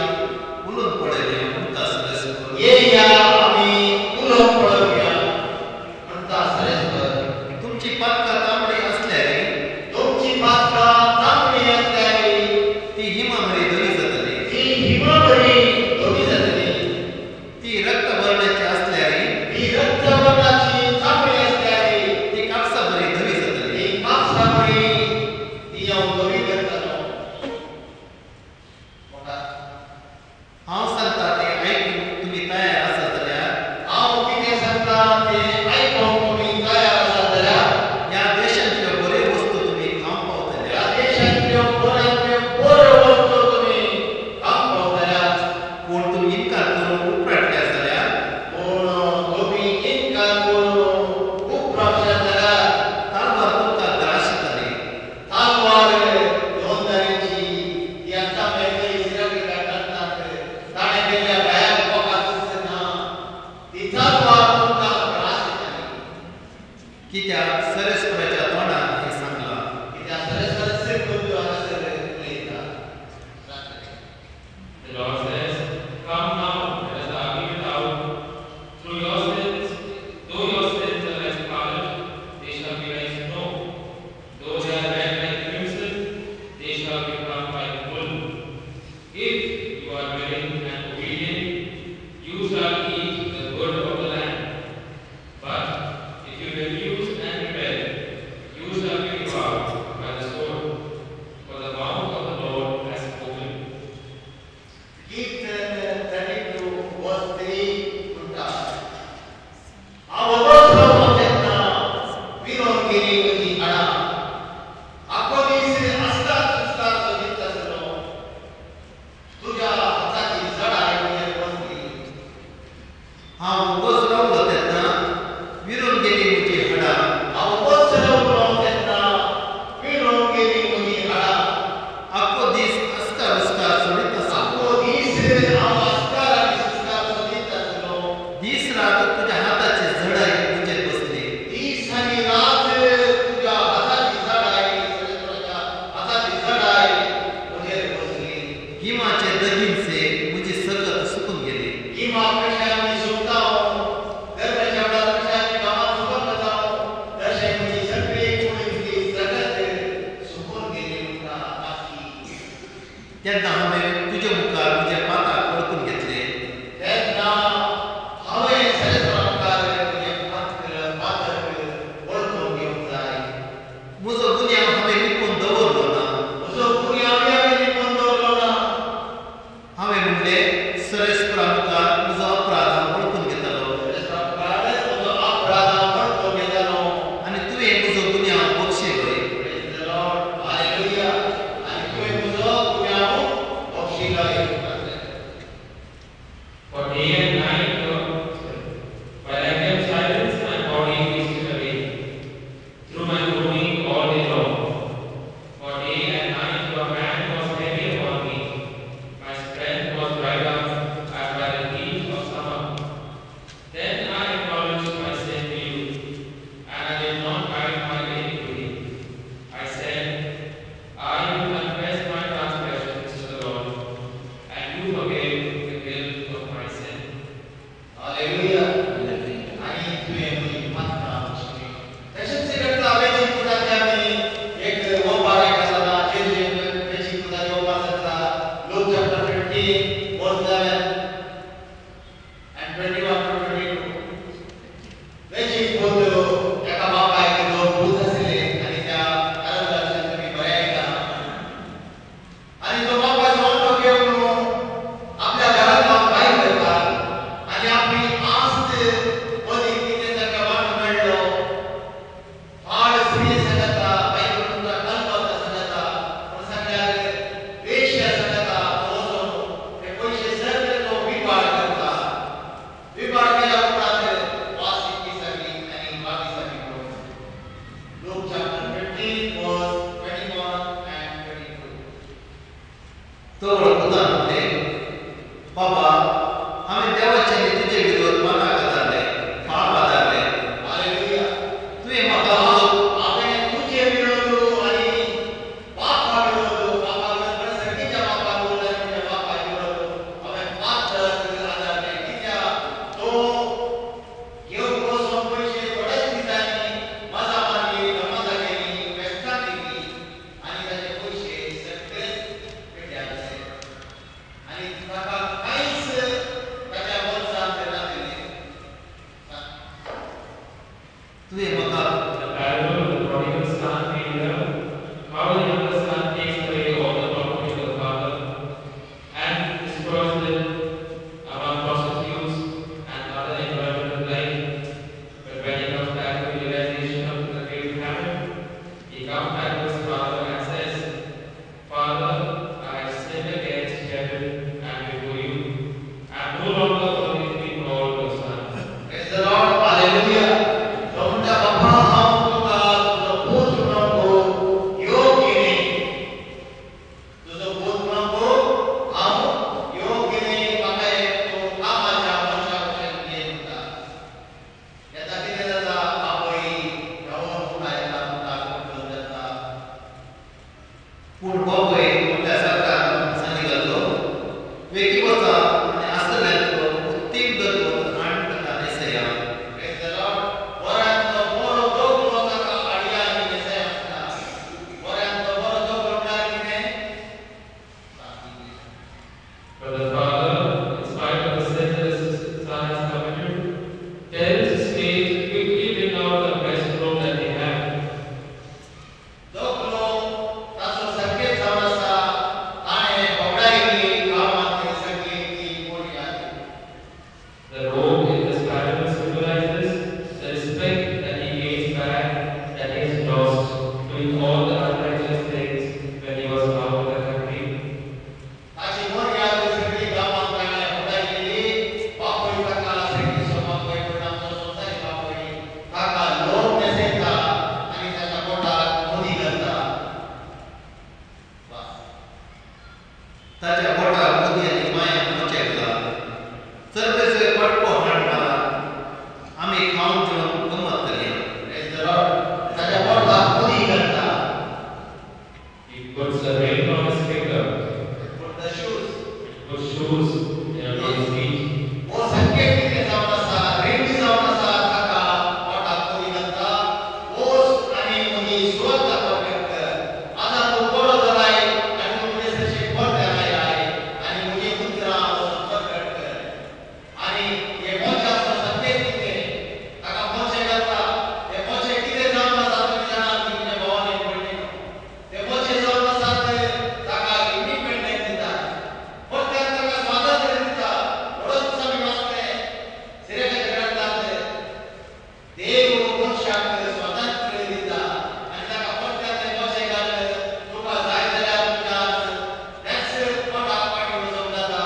उलोवन पळोवया म्हणटा सरस्वर. येया आमी उलोवंक पळोवया म्हणटा सरस्वर. तुमची पातकां तांबडी आसल्यार तुमची पातकां तांबडी आसल्यार ती हिमामरी धवी जातली. ती हिमाबरी धवी जातली. गिमाचे दगीनसे म्हजी सकत सुकून गेली. गिमाक कशें आमी सुकता, गरमेच्या वेळार कशें आमी कामाक सुकून वता, तशें म्हजी सगळी कुडींतली सगळत सुकून गेली म्हणटा बाकी. तेन्ना हांवें तुजे मुखार म्हजे पाताक वळखून घेतले. तेन्ना हांवें सरेस्वरा मुखार म्हजें पातक वळखून घेवंक जाय. म्हजो गुन्यांव हांवें लिपून दवरलो ना. म्हजो गुन्यांव हांवें लिपून दवरलो ना. हांवें म्हणलें, सरेस्वरा मुखार म्हजो अपराध हांव वळखून घेतलो सरेस्वरा मुखार म्हजो अपराध हांव वळखून घेतलो आनी तुवें म्हजो गुन्यांव बक्षिलोय. Praise the Lord. Hallelujah. आनी तुवें म्हजो गुन्यांव बक्षिलोय. For day and night, while I kept silence, my body wasted away through my groaning all day long. For day and night your hand was heavy upon me. My strength was dried up as by the heat of summer. Then I acknowledged my sin to you, and I did not hide my iniquity. I said, I will confess my transgressions to the Lord, and you forgave the guilt of my sin. Hallelujah. आनी तुवें म्हजी पात्रां बक्षिली. तशेंच करता वेचीक पुताची आमी एक ओपार आयकतना, जेजू वेचीक पुताची ओपार जाता. Luke chapter 15 verse 11 and 21 to 22. वेचीक पूत एका बापायक दोन पूत आशिल्ले आनी त्या कारभाराचेर तुमी बरें आयकलां. आनी तो बापायचो वांटो घेवन आपल्या घरांतल्यान भायर वता आनी आपली आस्त मदीं कितें ताका वांटो मेळ्ळो, फाड स्त्री सांगता, बायल म्हणटा कलकत्ता सांगता, पूण सगळ्याक वेश्या सांगता. तो वचून ते पयशे सगळे तो विपाड करता. विपाड केल्या उपरांत वास सगळी आनी बाकी सगळी. Luke chapter 15 verse 21 and 22. तवळ पुतान म्हणलें, बाबा, हांवें देवाचे आनी तुजे विरोध पाताक आदारलें, पाप आदारलें. Hallelujah. तुवें म्हाका म्हजो हांवें तुजे विरोध आनी बापा विरोध, बापा विरोध म्हळ्यार सगळीच्या बापा विरोध आनी म्हज्या बापा विरोध हांवें पातक आदारलें. कित्याक तो घेवन वचून पयशे थोड्याच दिसांनी मजा मारली, गमजा केली, फेस्तां केली आनी ताचे पयशे सगळेच पेड्ड्यार जाले आनी ताका कांयच ताच्या बोल्सांत नासलें. तुवें म्हाका The parable of the prodigal son, we hear how the younger son takes away all the property of the father and destroys it among prostitutes and other enjoyment of life. But when he comes back to the realization of the great famine, he comes back to his father and says, Father, I have sinned against heaven and before you. I am no longer worthy to be called your son. Praise the Lord. Hallelujah. तो म्हणटा, बाबा, हांव तुका तुजो पूत म्हणूंक योग्य न्ही. तुजो पूत म्हणूंक हांव योग्य न्ही. म्हाका एक तूं कामाच्या मनशा भशेन घे म्हणटा. तेन्ना कितें जाता? बापूय रावून मुखार येता, म्हणटा, कोण जाता. पूण बापूय आपल्या सरकार सांगी घातलो, वेगीं वचा आनी आसतल्यांतलो उत्तीम दगोत हाड ताका न्हेसया. Praise the Lord. बऱ्यांतलो बरो दोगलो ताका हाडया आनी न्हेसया म्हणटा. बऱ्यांतलो बरो दोगलो म्हळ्यार कितें? But the father, in spite of the sin that his son has committed, tells his slaves to quickly bring out the best robe that they have. दोगलो ताचो संकेत जावन आसा. ताणें होगडायली गांवांत सगळी ती मोडयात. The robe in this parable symbolizes the respect that he gains back that he has lost doing all the unrighteous things when he was out of the country. ताची मोडयात सगळी गांवांत ताणें होगडायली. बापूय ताका सगळी बापूय म्हणून आमचो संवसारी बापूय ताका लोक न्हेसयता आनी ताच्या पोटाक मोदी घालता. बस. ताच्या बोटाक मुदी आनी माया मोचे घाला. चरबेचो पटको हाड मारा, आमी खावन जेवन गमत करया. Praise the Lord. ताच्या पोटाक मोदी घालता. He puts a ring on his finger Put the shoe shoes, they are on his feet. हो संकेत कितें जावन आसा, रिंग जावन आसा, ताका बोटाक कोरी घालता, ओस आनी मुजी सुवार्ता प्रकट कर. आतां तूं बरो जालाय आनी तूं मुजे सरशी परते आयलाय आनी मुजी उतरां वचून प्रकट कर. आनी हे मोच्याचो संकेत कितें, ताका मोचे घालता. ते मोचे कितें जावन आसा तुमी जाणात की तुमच्या भावान भयणीनो, ते मोचे जावन आसात ताका इंडिपेंडंट दिता, परत्यान ताका स्वातंत्र्य दिता. म्हणून आमी वाचले सिरेकाच्या ग्रंथांत, देव मनशाक स्वातंत्र्य दिता आनी ताका परत्यान ते मोचे घाल, तुका जाय जाल्यार तुज्यान त्याच पोटाक फाटीं वचूंक जाता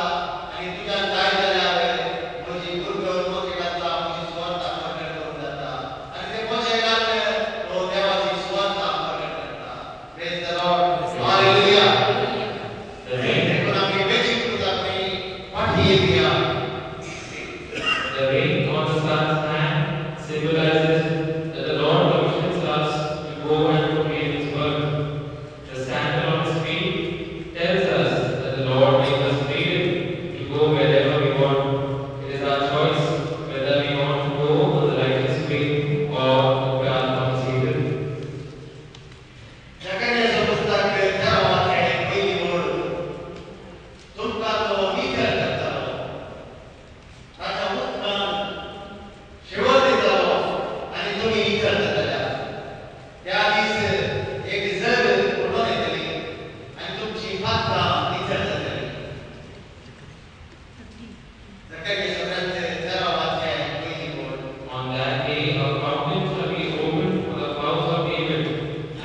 आनी तुज्यान जाय जाल्यार म्हजी भुरगो मोचे घालता, म्हजी सुवार्ता प्रकट करूंक जाता. आनी ते मोचे घाल तो देवाची सुवार्ता प्रकट करता. Praise the Lord, hallelujah. The ring, देखून आमी बेचिकूच आमी फाटीं येवया. the ring on the son's hand symbolizes that the Lord commissions us to go and proclaim His word. The sandal on his feet tells us that the Lord makes us freedom to go wherever we want. It is our choice whether we want to go on the righteous way or the path of Satan. जकर्याचो पुस्तक तेरावो अध्याय पयली ओळ, तुमकां तो नितळ करतलो, ताच्या उदकान शिवर दितलो आनी तुमी नितळ जातले. त्या दीस एक जर उडोवन येतली आनी तुमची पात्रां नितळ जातली. जकर्याचो ग्रंथ तेरावो अध्याय पयली ओळ. On that day, a fountain shall be opened for the house of David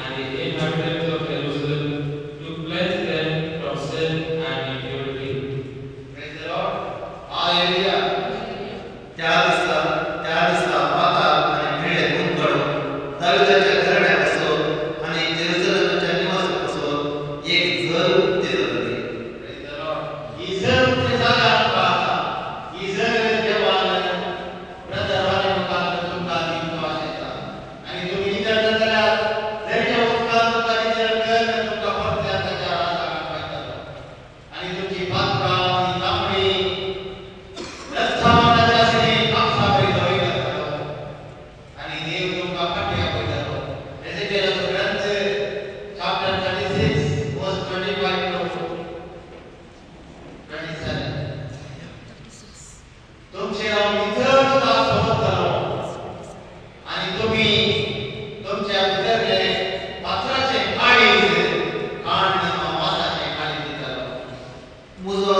and the inhabitants of Jerusalem to cleanse them from sin and impurity. Praise the Lord. Hallelujah. त्या दिसा पाताळ आनी निळे उदक दाविदाच्या घराण्या पासून आनी जेरुसलेमाच्या निवासा पासून एक झर उक्ती जातली. Praise the Lord. ही जर उक्ती जाल्यार आमकां आसा, ही जर देवान ब्रदर वाले मुखार तुमकां दिवचो आशेता आनी तुमी नितळ जातल्यार जरीच्या उदकान तुमकां नितळ कर, तुमकां परत्यान ताच्या राजाक आपयतलो आनी तुमची पात्रां ती तांबडी रस्तावानाच्या आसली कापसा बरी धवी करतलो आनी देव तुमकां फाटीं आपयतलो. एझेकिएलाचो ग्रंथ chapter 36 verse 25 to 27. तुमचे हांव नितळ उदक सोदतलो आनी तुमी तुमच्या भितरले पात्राचें काळीज काडून हांव मासाचें काळीज दितलो. मुजो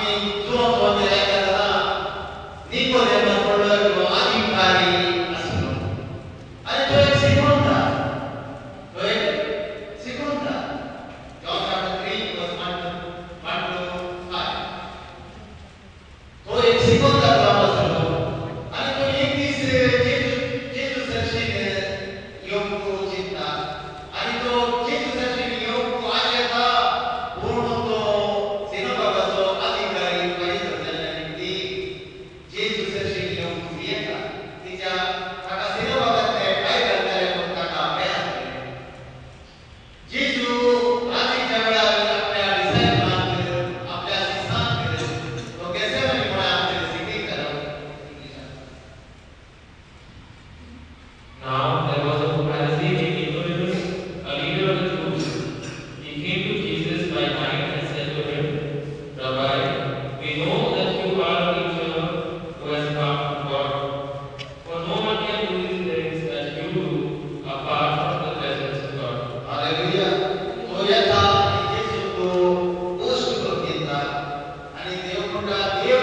आमी जुवां आयकतना निकोदेमस म्हणलो अधिकारी आसलो आनी तो एक शिकोवता, तो एक शिकोवता. John chapter 3 verse 1 to 5. तो एक शिकोवता आसलो आनी तो एक दीस जेजू सरशीन येवंक चिंता आनी तो जेजू सरशीन येवंक आशेता पूण तो सिनोगाचो अधिकारी पायस जाल्ल्यान ती जेजू सरशीन येवंक भियेता. तिच्या ताका सिनोगांतले भायर घालतले म्हूण ताका भंय आसलें. जेजू रातीच्या वेळार आपल्या डिसायपलांक, आपल्या शिसांक तो गेसेमनी मळांत शिकयतालो. Now there was a Pharisee named Nicodemus, a leader of the Jews. He came to Jesus by night and said to him, Rabbi, we know that you are a teacher who has come from God. For no one can do these things that you do apart from the presence of God. Hallelujah. तो येता आनी जेजूक गोश्ट करून घेता आनी देव म्हणटा, देव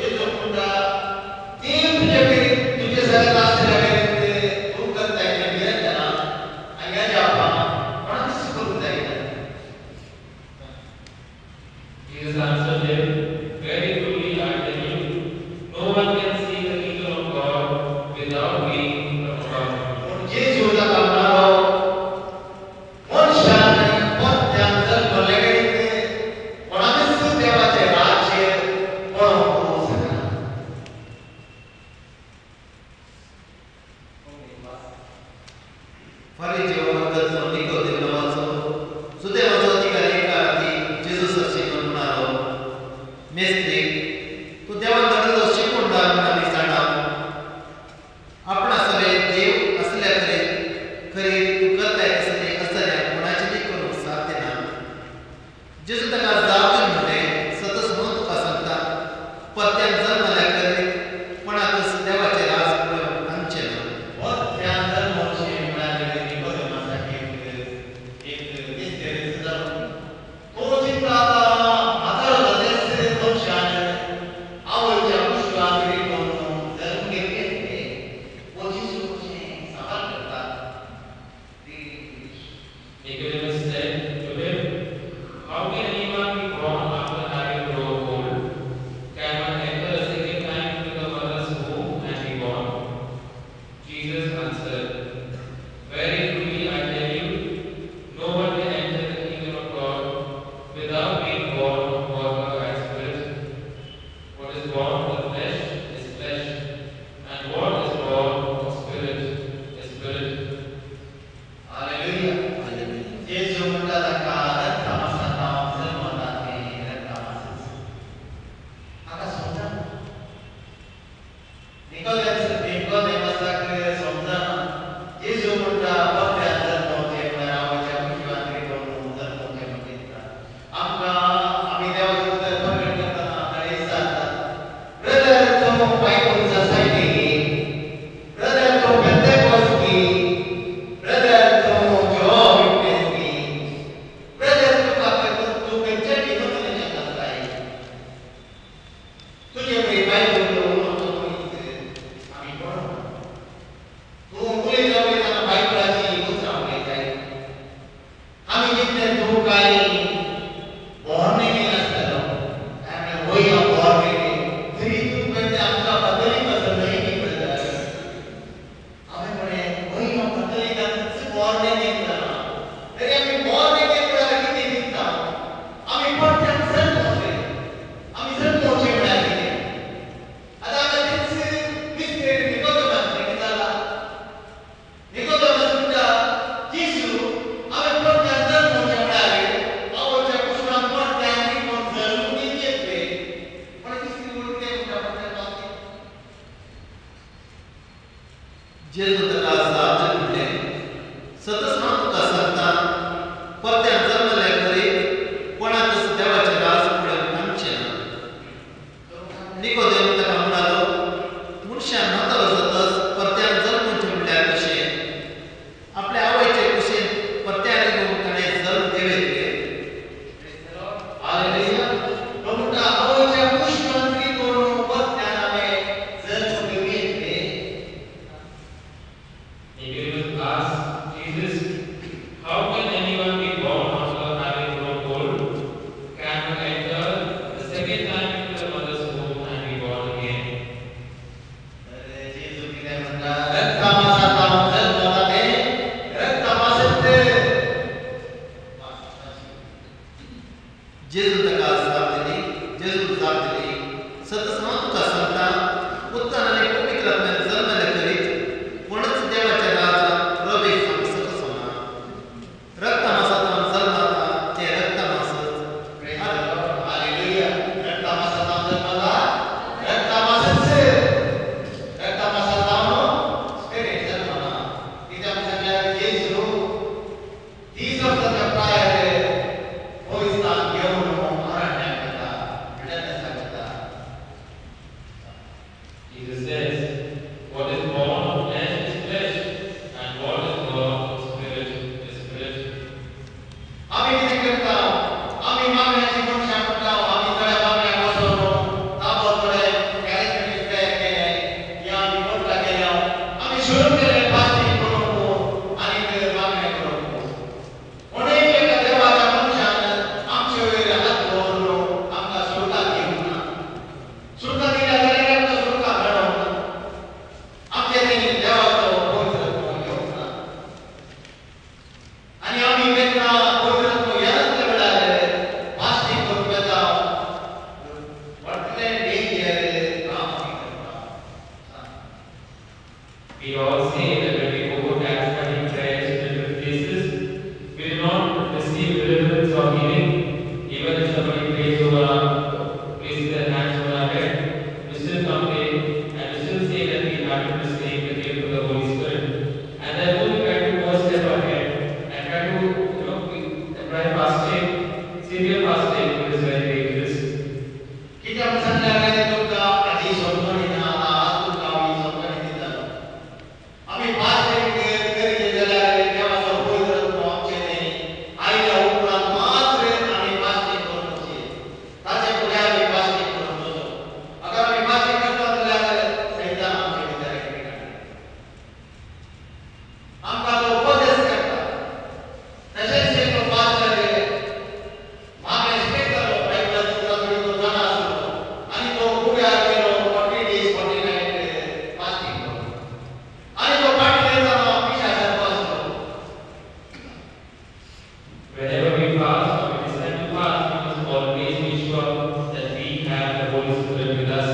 जेजू म्हणटा, देव तुजे करीत, तुजे सगळ्यात आसल्या करीत तूं करताय तें भियेतना आनी हेज्या कोणाकूच करूंक जायना. Jesus answered him, Very truly I tell you, no one can see the kingdom of God without being from above. पूण जेजू ताका म्हणालो, मनशान आनी परत्यान जल्मले करीत कोणाकूच देवाचें राज्य पळोवंक शकना. फारीचें वर्गाचो निकोदेम नांवाचो जुदेवाचो अधिकारी एका राती जेजू सरशीं येवन म्हणालो, मेस्त्री, तूं देवान धाडिल्लो शिकवणदार म्हूण आमी जाणा. आपणा सगळे देव आसल्या खरी तूं करताय तसलें असल्या कोणाचें करूंक साध्य ना. जेजू ताका जाप दिवन म्हणलें, सतच म्हणून तुका सांगता, परत्यान जल्मल्या करीत कोणाकूच देवाचें राज पळोवंक आमचें ना. परत्यान जल्मचें म्हळ्यार निकोदेमासाक एक मिस्तेरीस जालो. तो चिंता आतां म्हातारो जालेच मनशान आवयच्या कुशवाक रिगोवन जल्म घेतले. हो जेजू कशें सवाल करता. Nicodemus said to him, How can anyone be born after having grown old? Can one enter a second time into the mother's womb and be born? Jesus answered, Very truly I tell you, no one can enter the kingdom of God without being born of water and spirit. What is born of the flesh is flesh, and what is born of spirit is spirit. Hallelujah. जेजू म्हणटा ताका रक्ता मासाक हांव जल्मता तें रक्ता मासच. हाका समजना. निकोदेमसाक समजना. जेजू म्हणटा परत्यान जल्मवचें म्हळ्यार आवयच्या कुशवांत रिगोवन जल्मवचें म्हूण चिंतता. आमकां आमी देवाचें उतर प्रकट करतना आमकां विचारता, ब्रदर तो बायबल सोसायटी, ब्रदर तो पेंतेकोस्ती, ब्रदर तो जॉब विटनेस, ब्रदर तुका तूं खंयच्या डिनोमिनेशन आसाय, तुजे कडेन बायबल उलोवचो मनीस आमी कोण? तूं उलयता उलयतना बायबलाची उतरां उलयताय. आमी चिंतले तूं कांय बॉर्न अगेन आसतलो. काय म्हणलें, वय हांव बॉर्न अगेन, तरी तूं खंय आमकां कथोलीक आसलो न्हय न्ही ब्रदर? हांवें म्हळें, वय हांव कथोलिकांतूच बॉर्न अगेन जाला, तरी आमी बॉर्न अगेन म्हळ्यार कितें चिंतता? आमी परत्यान जल्मवचें. आमी जल्मवचें म्हळ्यार कितें? आतां आमकां तेच मिस्तेर निकोदेमास जाला. निकोदेमस म्हणटा, जेजू, हांवें परत्यान जल्मवचें म्हळ्यार आवयच्या कुशवांत परत्यान रिगोवन जल्म घेवचें. पण तिसरी ओळ कितें म्हणटा परत्यान वाचती? जेजू ताका जाप दिवन म्हणलें, सतच हांव तुका सांगता, परत्यान जल्मल्या करीत कोणाकूच देवाचें राज पळोवंक आमचें ना. निकोदेम ताका म्हणालो, मनशान म्हातारो जातच परत्यान जल्मचें म्हळ्यार कशें? आपल्या आवयचे कुशीन परत्यान रिगोवन ताणें जल्म घेवं येतलें? हालेलुया. तो म्हणटा आवयच्या Holy Spirit with us.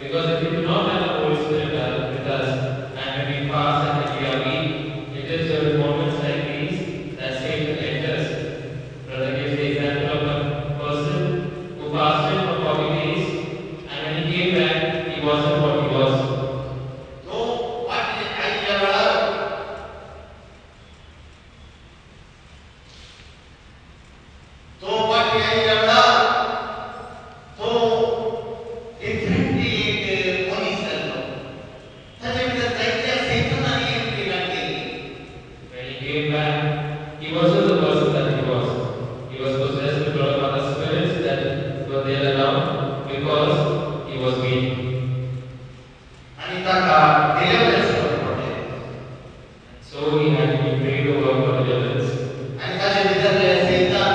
Because if we do not have the Holy Spirit with us, and when we fast and when we are weak, it is during moments like these that Satan enters. Brother gives the example of a person who fasted for 40 days, and when he came back, he wasn't what he was. तो फाटली आयिल्ल्या वेळार तो फाटली आयिल्ल्या वेळार तो differently एक मनीस जाल्लो. ताचे भितर जायत्या सैतानांनी एंट्री घातली. When he came back, he wasn't the person that he was. He was possessed with a lot of other spirits that were there around because he was weak. आनी ताका डिलिव्हरन्स करूंक पडलें. So he had to be prayed over for deliverance. आनी ताचे भितरले सैतान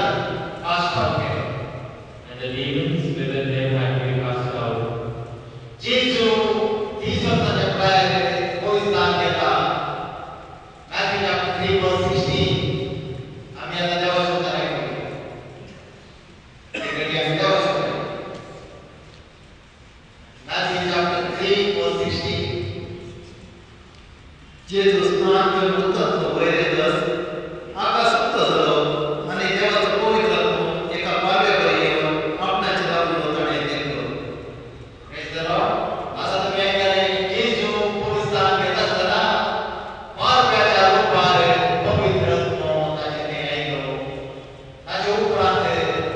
caste out केले. And the demons within him had to be cast out. जेजू 30 वर्सांच्या पिरायेर पवित्रस्थान घेता. मॅथ्यू चॅप्टर 3 वर्स 16. आमी आतां देवा सोदता आयकूया. ते आमी देवा सोदता. मॅथ्यू चॅप्टर 3 वर्स 16. जेजू स्नान घेवन उदकांतलो वयर येतच आकाश उक्तो जालो आनी देवाचो पवित्र आत्मो एका पारव्या वरी येवन आपणाचेर रावलो ताणें देखलो. Praise the Lord. आतां तुमी आयकलें, जेजू पवित्रस्थान घेता आसतना पारव्याच्या रुपार पवित्र आत्मो ताचे थंय आयलो. ताचे उपरांत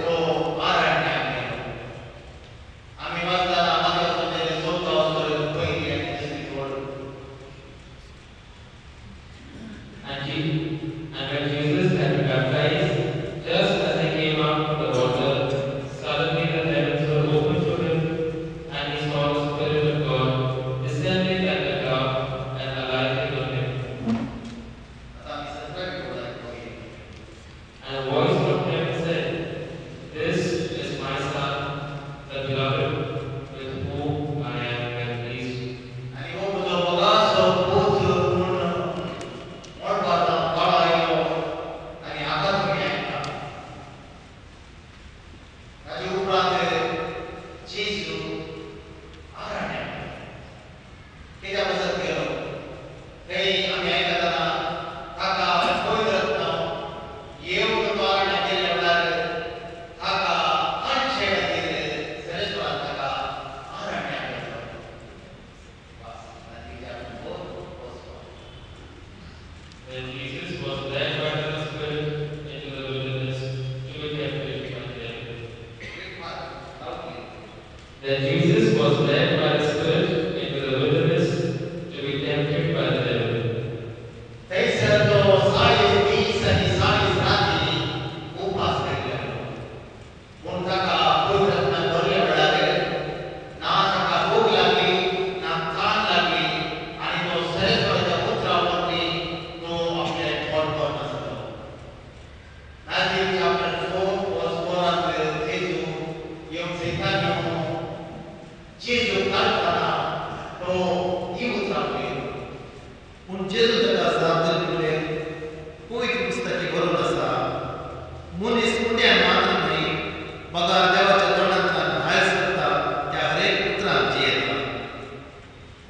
तो अरण्याक गेलो. आमी वाचतना माथ्यावचेर चवथो वचून पयली आनी दुसरी ओळ. And when Jesus had been baptized, just as he came up from the water, suddenly the heavens were opened to him, and he saw the Spirit of God descending like a dove and alighting on him. आतां आमी सतरावी ओळ आयकुया. And a voice from heaven said, "This is my Son, the beloved, with whom I am well pleased." आनी हो म्हजो मोगाचो पूत म्हूण मळबांतल्यान पाळो आयलो आनी हाका तुमी आयका. ताचे उपरांत जेजू अरण्याक गेलो. कित्या पासत गेलो? थंय आमी आयकतना ताका पवित्र आत्मो येवन तो अरण्याक गेल्ल्या वेळार ताका हाडचे खातीर सर्वेश्वरान ताका अरण्याक गेलो. Then Jesus was led by the Spirit into the wilderness to be tempted by the devil. Then Jesus was led by the Spirit into the wilderness to be tempted by the devil. थंयसर तो 40 दीस आनी 40 राती उपास करिल्लो. पूण ताका पवित्र आत्म्यान भरल्या वेळार ना ताका भूक लागली ना तान लागली आनी तो सर्वेश्वराच्या उतरा वरवीं तो आपलें पोट भरून आसलो. मॅथ्यू चॅप्टर 4 वर्स 4 जेजू येवन सैतान येवन जेजू काडटना तो ही उतरां उलयलो. पूण जेजू ताका जाप दिली म्हणलें, पवित्र पुस्तकी बरोवन आसा, मनीस उंड्यान मात्र न्हय बगार देवाच्या तोंडांतल्यान भायर सरता त्या हरेक उतरान जियेता.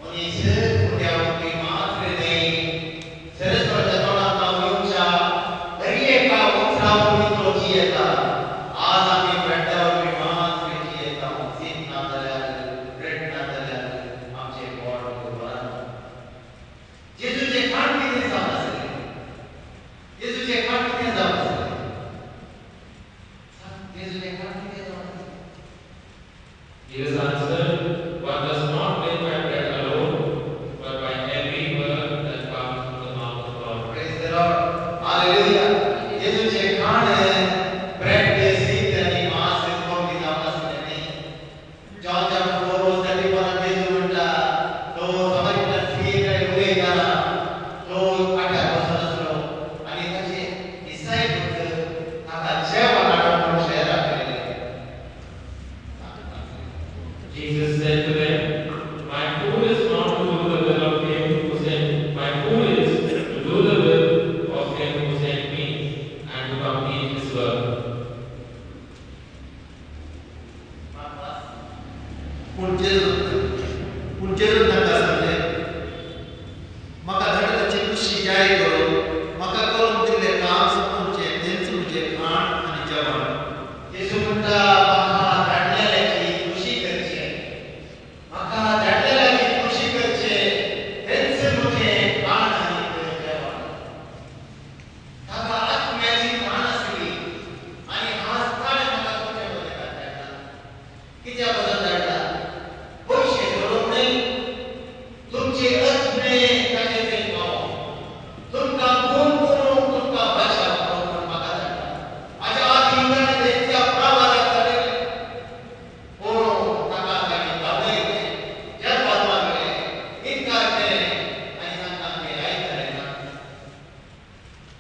मनीस उंड्या वरवीं मात्र न्हय सर्वेश्वराच्या तोंडांतल्यान येवच्या दर एका उतरा वरवीं तो जियेता. आज आमी ब्रेडा वरवीं मात्र जियेता. शीत ना जाल्यार ब्रेड ना जाल्यार आमचें पोट भरना. जेजूचें खाण कितें जावन आसलें? जेजूचें खाण कितें जावन आसलें? सांग, जेजूचें खाण कितें जावन आसलें? Jesus answered, "One does not live by bread alone, but by every word that comes from the mouth of God." Praise the Lord. Hallelujah. जेजूचें खाण ब्रेड, शीत आनी मांस कोबी जावन आसलें न्ही. जॉन चॅप्टर 4 वर्स 31 जेजू म्हणटा, तो समरिटन स्त्री कडेन उलयतना तो काट्यार बसून आसलो आनी ताचे डिसायपल्स ताका जेवण हाडून म्हूण शहराक गेले. Jesus said to them, "My food is not to do the will of him who sent. My food is to do the will of him who sent me and to complete his work." पूण जेजून तांकां सांगलें, म्हाका धाडल्याची खुशी जाहीर करून म्हाका करून दिल्लें काम सोंपोवचें तेंच म्हजें खाण आनी जेवण. जेजू म्हणटा, म्हाका धाडलेल्याची खुशी करचें, म्हाका धाडलेल्याची खुशी करचें तेंच म्हजें खाण आनी जेवण. ताका आत्म्याची खाण आसली आनी आज ताणें म्हाका तुमचे बद्दल धाडला. कित्या बद्दल धाडला? पयशे जोडूंक न्हय, तुमचे आत्मे ताचे थंय पावोवंक, तुमकां गुण करूंक, तुमकां भाशा करूंक म्हूण म्हाका धाडला. हाच्या आदीं ताणें जायत्या प्रवादाक धाडिल्लें, पूण ताका तांणी दाबयलें, जेरपाद मागलें, इन्कार केलें आनी तांकां ते आयकलें ना.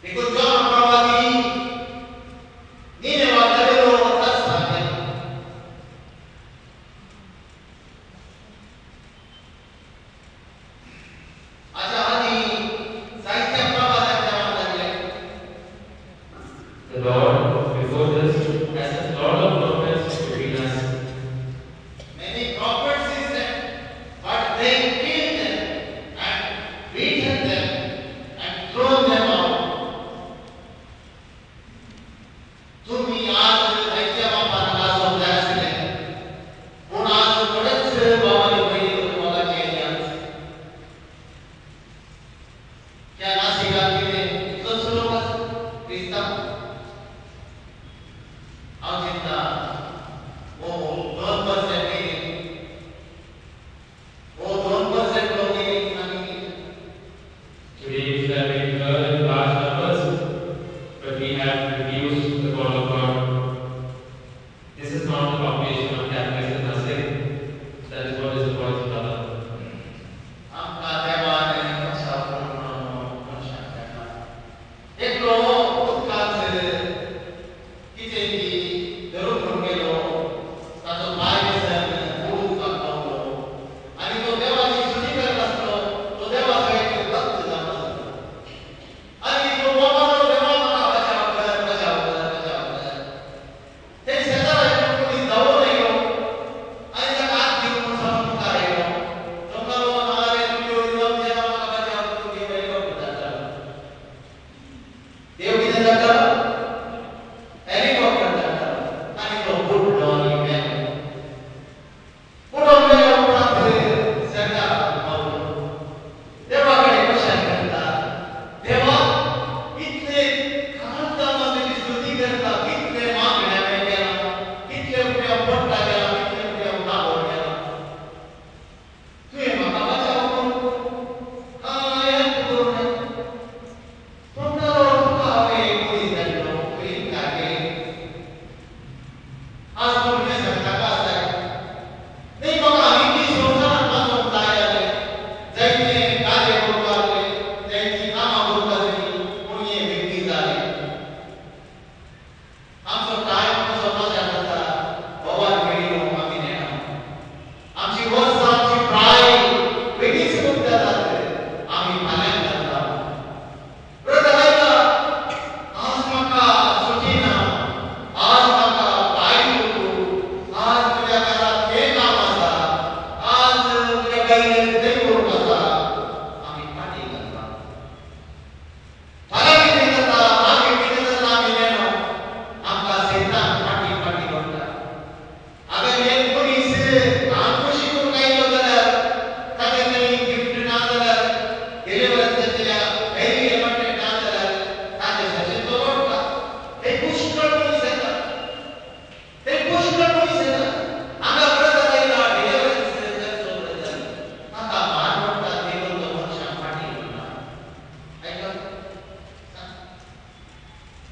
देखून जॉन प्रवादी निनेवाक धाडिल्लो ताच सांगलें. हाच्या आदीं जायत्या प्रवादाक देवान धाडले. The Lord, before this, has sent a lot of prophets between us. Many prophets he sent, but they killed them and beaten them and thrown them out. तुम्ही आज जायत्या बापान हांगा जाय आसले, पूण आज थोडेच बाबांनी पयलीं मोगाची येयली. आज त्या नासिकाक कितें इतलोच लोक आसा क्रिस्तांव. हांव चिंता हो 2% कितें, हो 2% लोक कितें आनी कितें. Today we have been heard in large numbers, but we have refused the call of God. This is not the population of Catholics in Nasik. That is what disappoints brother. आमकां देवान कशा करून मनशाक धाडला. एकलो उदकांत कितें ती धरून म्हूण गेलो, ताचो पांय दिसन उदकाक पावलो आनी तो देवाची स्तुती करत आसलो. तो देवाचो एक भक्त जावन आसलो आनी तो बाबालो, देवा म्हाका बचाव कर, बचाव कर, बचाव कर. ते शेजारा एकलो मनीस धांवून आयलो आनी ताका हात दिवन म्हूण सांगून मुखार आयलो. तो म्हणलो, ना रे, तुज्यो देवा म्हाका बचाव करून देव हेलिकॉप्टर धाडटालो. देव कितें धाडटालो? हेलिकॉप्टर धाडटालो. आनी तो बुडलो आनी मेलो. बुडोन मेल्या उपरांत सरकाराक पावलो. देवा कडेन क्वेश्चन करता, देवा इतले काळ जावन तुजी स्तुती करता, कितले मागण्या हांवें केलां, कितले रुपया पडटा गेला, कितले रुपया दाबोवन गेला, तुवें म्हाका बचाव करूंक कांय हेल्प करूंक ना. तो म्हणटालो, तुका हांवें एक मनीस धाडलो, तुवें इन्कार केली. आज तूं कितें सांगता आसाय? न्ही, म्हाका आनीक संवसारांत वाचोवंक जाय जालें, जायते कार्य करूंक आसलें, जायतीं कामां करूंक आसलीं, पूण हें व्यक्ती जालें. आमचो टायम कसो पासार जाता भोवान मेळिल्लो आमी नेणा. आमची वर्सां, आमची प्राय बेगीच खूब जातात, आमी फाल्यां जाता. ब्रदर आयला, आज म्हाका सुटी ना, आज म्हाका पांय दुखू, आज म्हज्या घरांत हें काम आसा, आज म्हज्या बायलेन तें करूंक आसा. आमी फाटीं घालता. फाल्यां कितें जाता, मागीर कितें जाता आमी नेणो. आमकां सैतान फाटीं फाटीं व्हरता. अगर एक मनीस काम कशी करूंक आयलो जाल्यार ताचे थंय गिफ्ट ना जाल्यार, डिलिवरन्साच्या हॅरी एनॉयंटेड ना जाल्यार ताचे सशें तो रडटा. हे पुष्कळ मनीस येतात, हे पुष्कळ मनीस येतात. हांगा ब्रदर आयला, डिलिवरन्स करचो ब्रदर, ताका भान पडटा, देखून तो मनशाक फाटीं व्हरता. आयकला? सांग.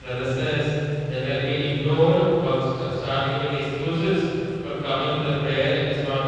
Brother says that when we ignore or start giving excuses for coming to the prayer, it is not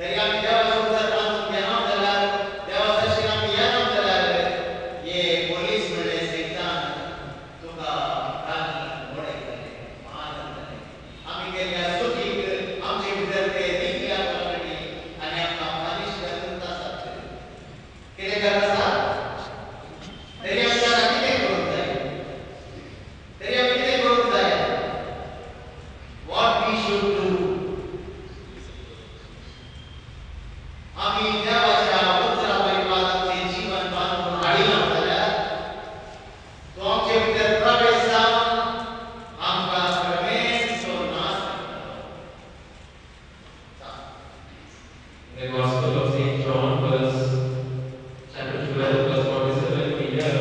तरी आमी देवाचो उतर बांदून घेना जाल्यार देवा सरशीं आमी येना जाल्यार हे पोलीस म्हणले सैतान तुका राती उडयतले, मारतले. आमी केल्ल्या चुकीक आमचे भितर ते रिगल्या ऑलरेडी आनी आमकां पनिश करत आसात. कितें करत आसा? तरी आमी आतां कितें करूंक जाय? तरी आमी कितें करूंक जाय? What we should do? आमी देवाच्या उतरा परिपात आमचें जीवन बांदून हाडिना जाल्यार तो आमचे भितर प्रवेश जावन आमकां क्रमेण तो नाश करतलो. In the Gospel of St. John, verse chapter 12, verse 47, we hear,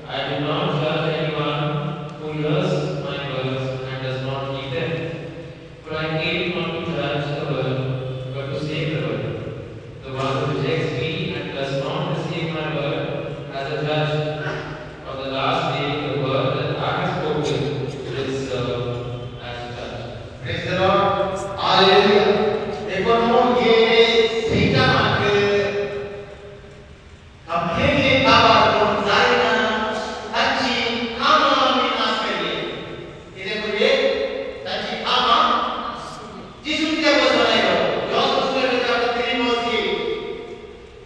I do not judge anyone who hears my words and does not keep them. For I came not to judge the world, but to save the world. The one who rejects me and does not receive my word as a judge, on the last day the word that I have spoken will serve as judge. Praise the Lord. Hallelujah. देखो no ये सैतानाक completely काबार करूंक जायना, तांची कामां आमी नाश केली. कितें करुये? तांची कामां. जेजू कित्याक वचून आयलो? John gospel chapter 3 verse 8.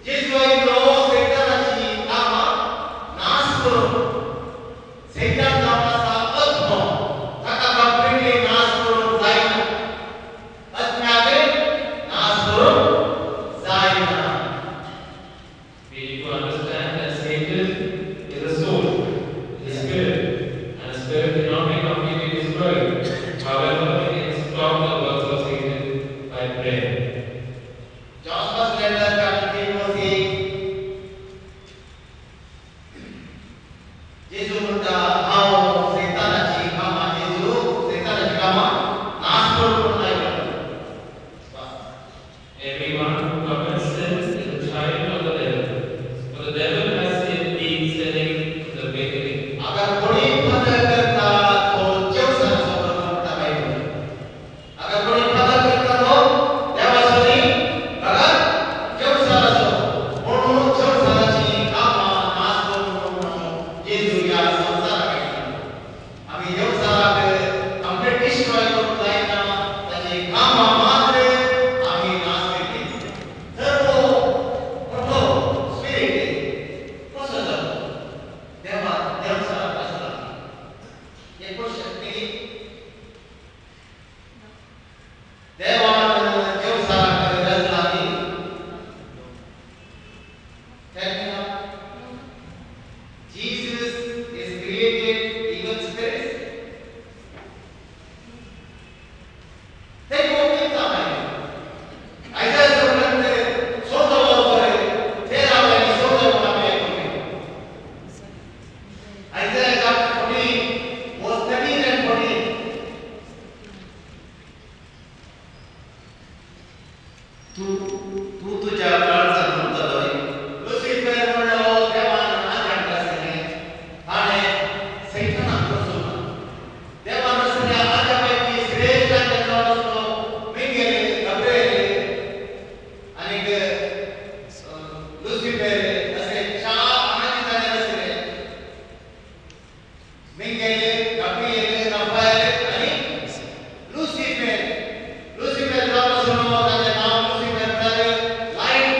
जेजू आयलो सैतानाची कामां नाश करूंक. सैतान जावन आसा आत्मो, ताका कंप्लीटली नाश करूंक जायना. आत्म्याक नाश करूंक जायना. We need to understand that Satan is a soul, is a spirit, and a spirit cannot be completely destroyed. However, we can stop the works of Satan by prayer. John's first letter, chapter 3, verse 8. जेजू म्हणटा हांव सैतानाची कामां, जेजू सैतानाची कामां नाश करूंक म्हणून आयलो. Everyone who commits sins is a child of the devil, for the devil has been sinning from the beginning. अगर कोणी पदर करता तो जेवसाचो म्हणटा बायबल. अगर कोणी पदर करता तो देवाचो न्ही बगर जेवसाचो. म्हणून जेवसाची कामां नाश करूंक म्हणून जेजू ह्या संवसाराक आयलो. आमी देवसाराक कंप्लीट डिस्ट्रॉय करूंक जायना, ताची कामां मात्र आमी नाश केली. तर तो मोठो स्पिरीट कसो जालो? देवा देवसाराक आसता. एक क्वेश्चन की देवान देवसाराक रचला न्ही? Tell me now. Jesus is created evil spirits. They go with them. Isaiah ग्रंथ 14 वर 13 आणि 14 वर आम्ही ऐकूया. Isaiah chapter 14, verse 13 and 14. तूं तूं तुज्या काळजांत म्हणटलोय, लुसिफर म्हणलो देवान आज्ञा रचले, ताणें सैतानाक रचूंक. देवान रचल्या आज्ञा पैकी श्रेष्ठ आज्ञा जावन आसलो मिगेल, गब्रिएल आनीक लुसिफर असे चार आनी ताणें रचले. मिगेल, गब्रिएल, राफाएल आनी लुसिफर. लुसिफर जावन आसलो ताचें नांव लुसिफर म्हळ्यार light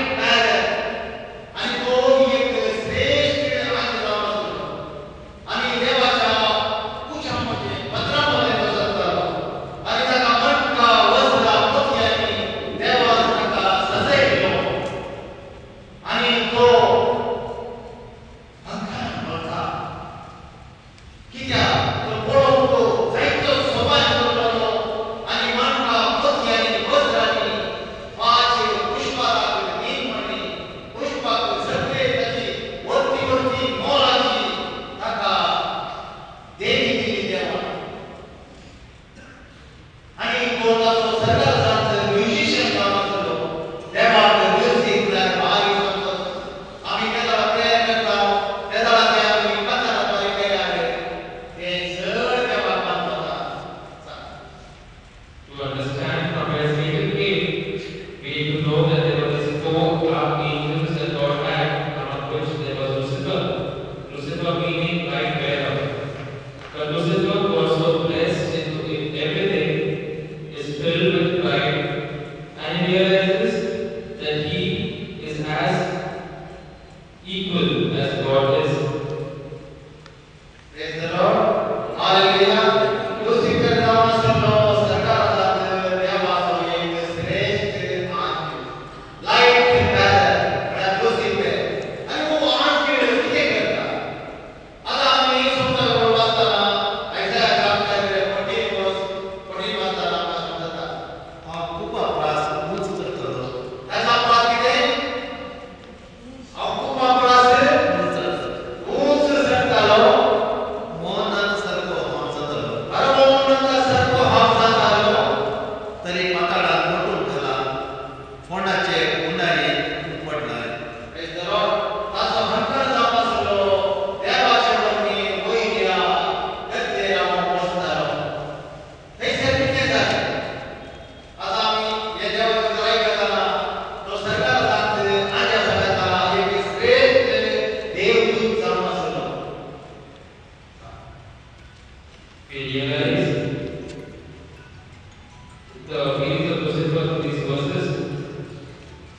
verses.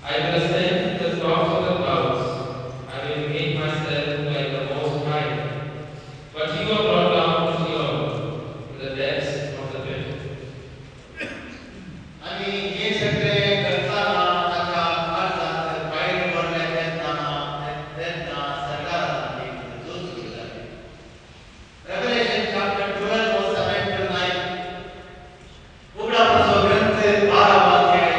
I will ascend to the tops of the clouds. I will make myself like the Most High. But you are brought down to Sheol, to the depths of the pit. आनी हे सगळे करताना ताका काळजांत भायर पडले तेन्ना तेन्ना सरकारान एक झूज सुरू जालें. Revelation chapter 12 verse 7 to 9. उगडापाचो ग्रंथ 12 अध्याय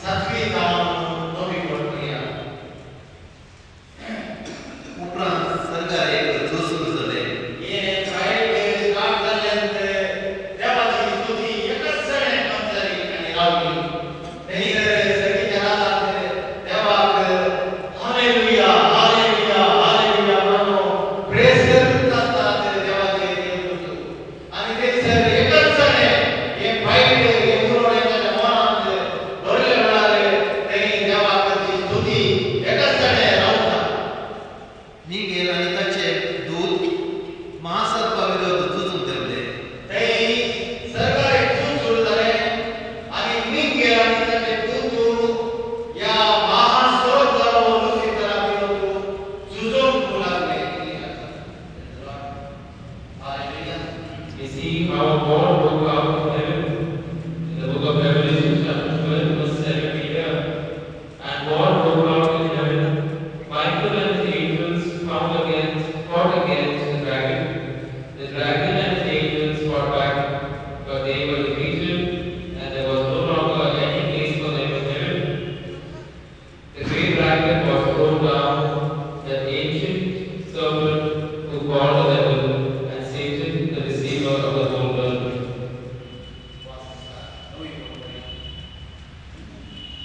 7वी जावन 9वी पडया. उपरांत सरकार एक झूज सुरू जालें. हे फायट स्टार्ट जाल्ल्यान देवाची स्तुती एकच सणे जाली आनी रावली. थंयसर सगळीच्या राजाक देवाक हालेलुया हालेलुया हालेलुया म्हणून प्रेस करत आसतात देवाचे देवदूत. आनी थंयसर एकच सणे हे फायट हे उलोवणें ताच्या मनांत भरले वेळार थंय देवाची स्तुती एकच सणे रावता. मिगेल आनी ताचे दूत महासर्पा विरोध झुजूंक देंवले. थंय सरकार एक झूज सुरू जालें आनी मिगेल आनी ताचे दूत ह्या महासर्प जालो लुसिफरा विरोध झुजूंक लागले. Hallelujah. We see how war broke out in heaven. In the book of Revelation, chapter 12, verse 7, we hear, and war broke out in heaven. Michael and his angels fought against the dragon. The dragon and his angels fought back, but they were defeated, and there was no longer any place for them in heaven. The great dragon was thrown down, that ancient serpent who called the devil and Satan, the deceiver of the whole world.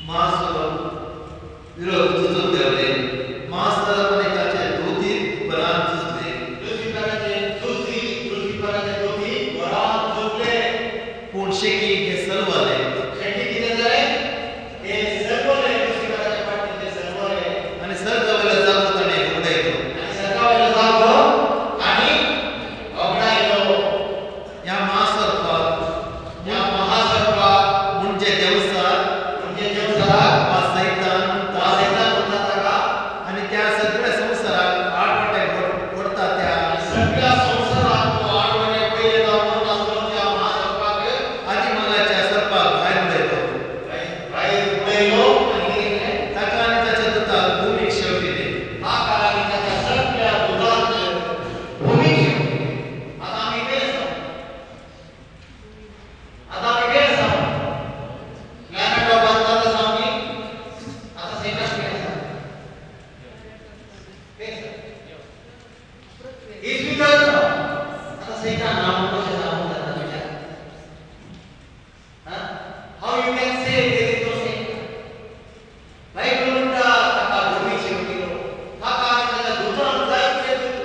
महासर्प विरोध झुजूंक देंवले. महासर्प आनी ताचे दूती बरान झुजले. लुसिफराचे झुजी लुसिफराचे दूती बरान झुजले. पूण शेकी हे सर्वले शेकी कितें जालें? हे सर्वले लुसिफराच्या फाटीं ते सर्वले आनी सर्गावयलो जागो ताणें उडयलो. आनी सर्गावयलो जागो आनी होगडायलो. ह्या महासर्पाक ह्या महासर्पाक म्हणजे देवसार म्हणजे देवसाराक वा सैतान वा सैतान म्हणटा ताका आनी त्या सगळ्या संवसाराक आडवाटे व्हरता त्या सगळ्या संवसाराक तो आडवाटे पयले जावन आसलो त्या महासर्पाक आदी मगाच्या सर्पाक भायर उडयलो. भायर उडयलो आनी कितें केलें? ताका आनी ताच्या दुताक भुमीक शेंवटिले. ताका आनी ताच्या सगळ्या दुतांक भुमीक शेंवटिले. आतां आमी खंय आसा? आतां आमी खंय आसा? प्लॅनेट ऑफ अर्थात आसा आमी. आतां सैतान खंय आसा? खंय आसा? He's with us now. आतां सैतान ना म्हूण कशें सांगूंक जाता तुज्यान? Huh? How you can say there is no Satan? Bible म्हणटा ताका भुमीक शेंवटिलो. ताका आनी ताच्या दुतांक जायते दूत.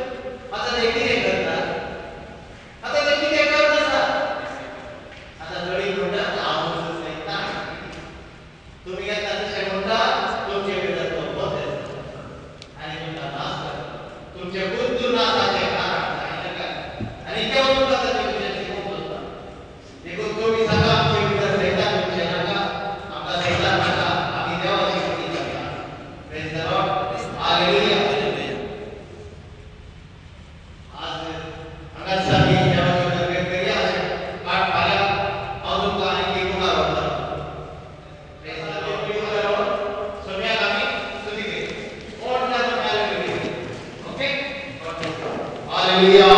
आतां ते कितें करतात? आतां ते कितें करत आसा? आतां थोडीं म्हणटा हांव सैतान. तुमी केन्ना तशें म्हणटा तुमचे भितर तो बद आसता आनी तुमकां नाश करता. तुमचे बुद्ध नाशाचें कारण जायनाका आनी तें तुमकां ताचे विशय शिकोवंक सोदता. देखून तुमी सांगा आमचे भितर सैतान तुमचें नाका, आमकां सैतान नाका, आमी देवाची भक्ती करता. Praise the Lord. Hallelujah. आज हांगाच आमी देवाची उदरगत करया अशें पाठ फाल्यां हांव तुमकां आनीक एक मुखार व्हरतलो. Praise the Lord. मुखार व्हर. सोम्याक आमी स्तुती करया. व्हडल्या तुमी hallelujah. Okay? Hallelujah.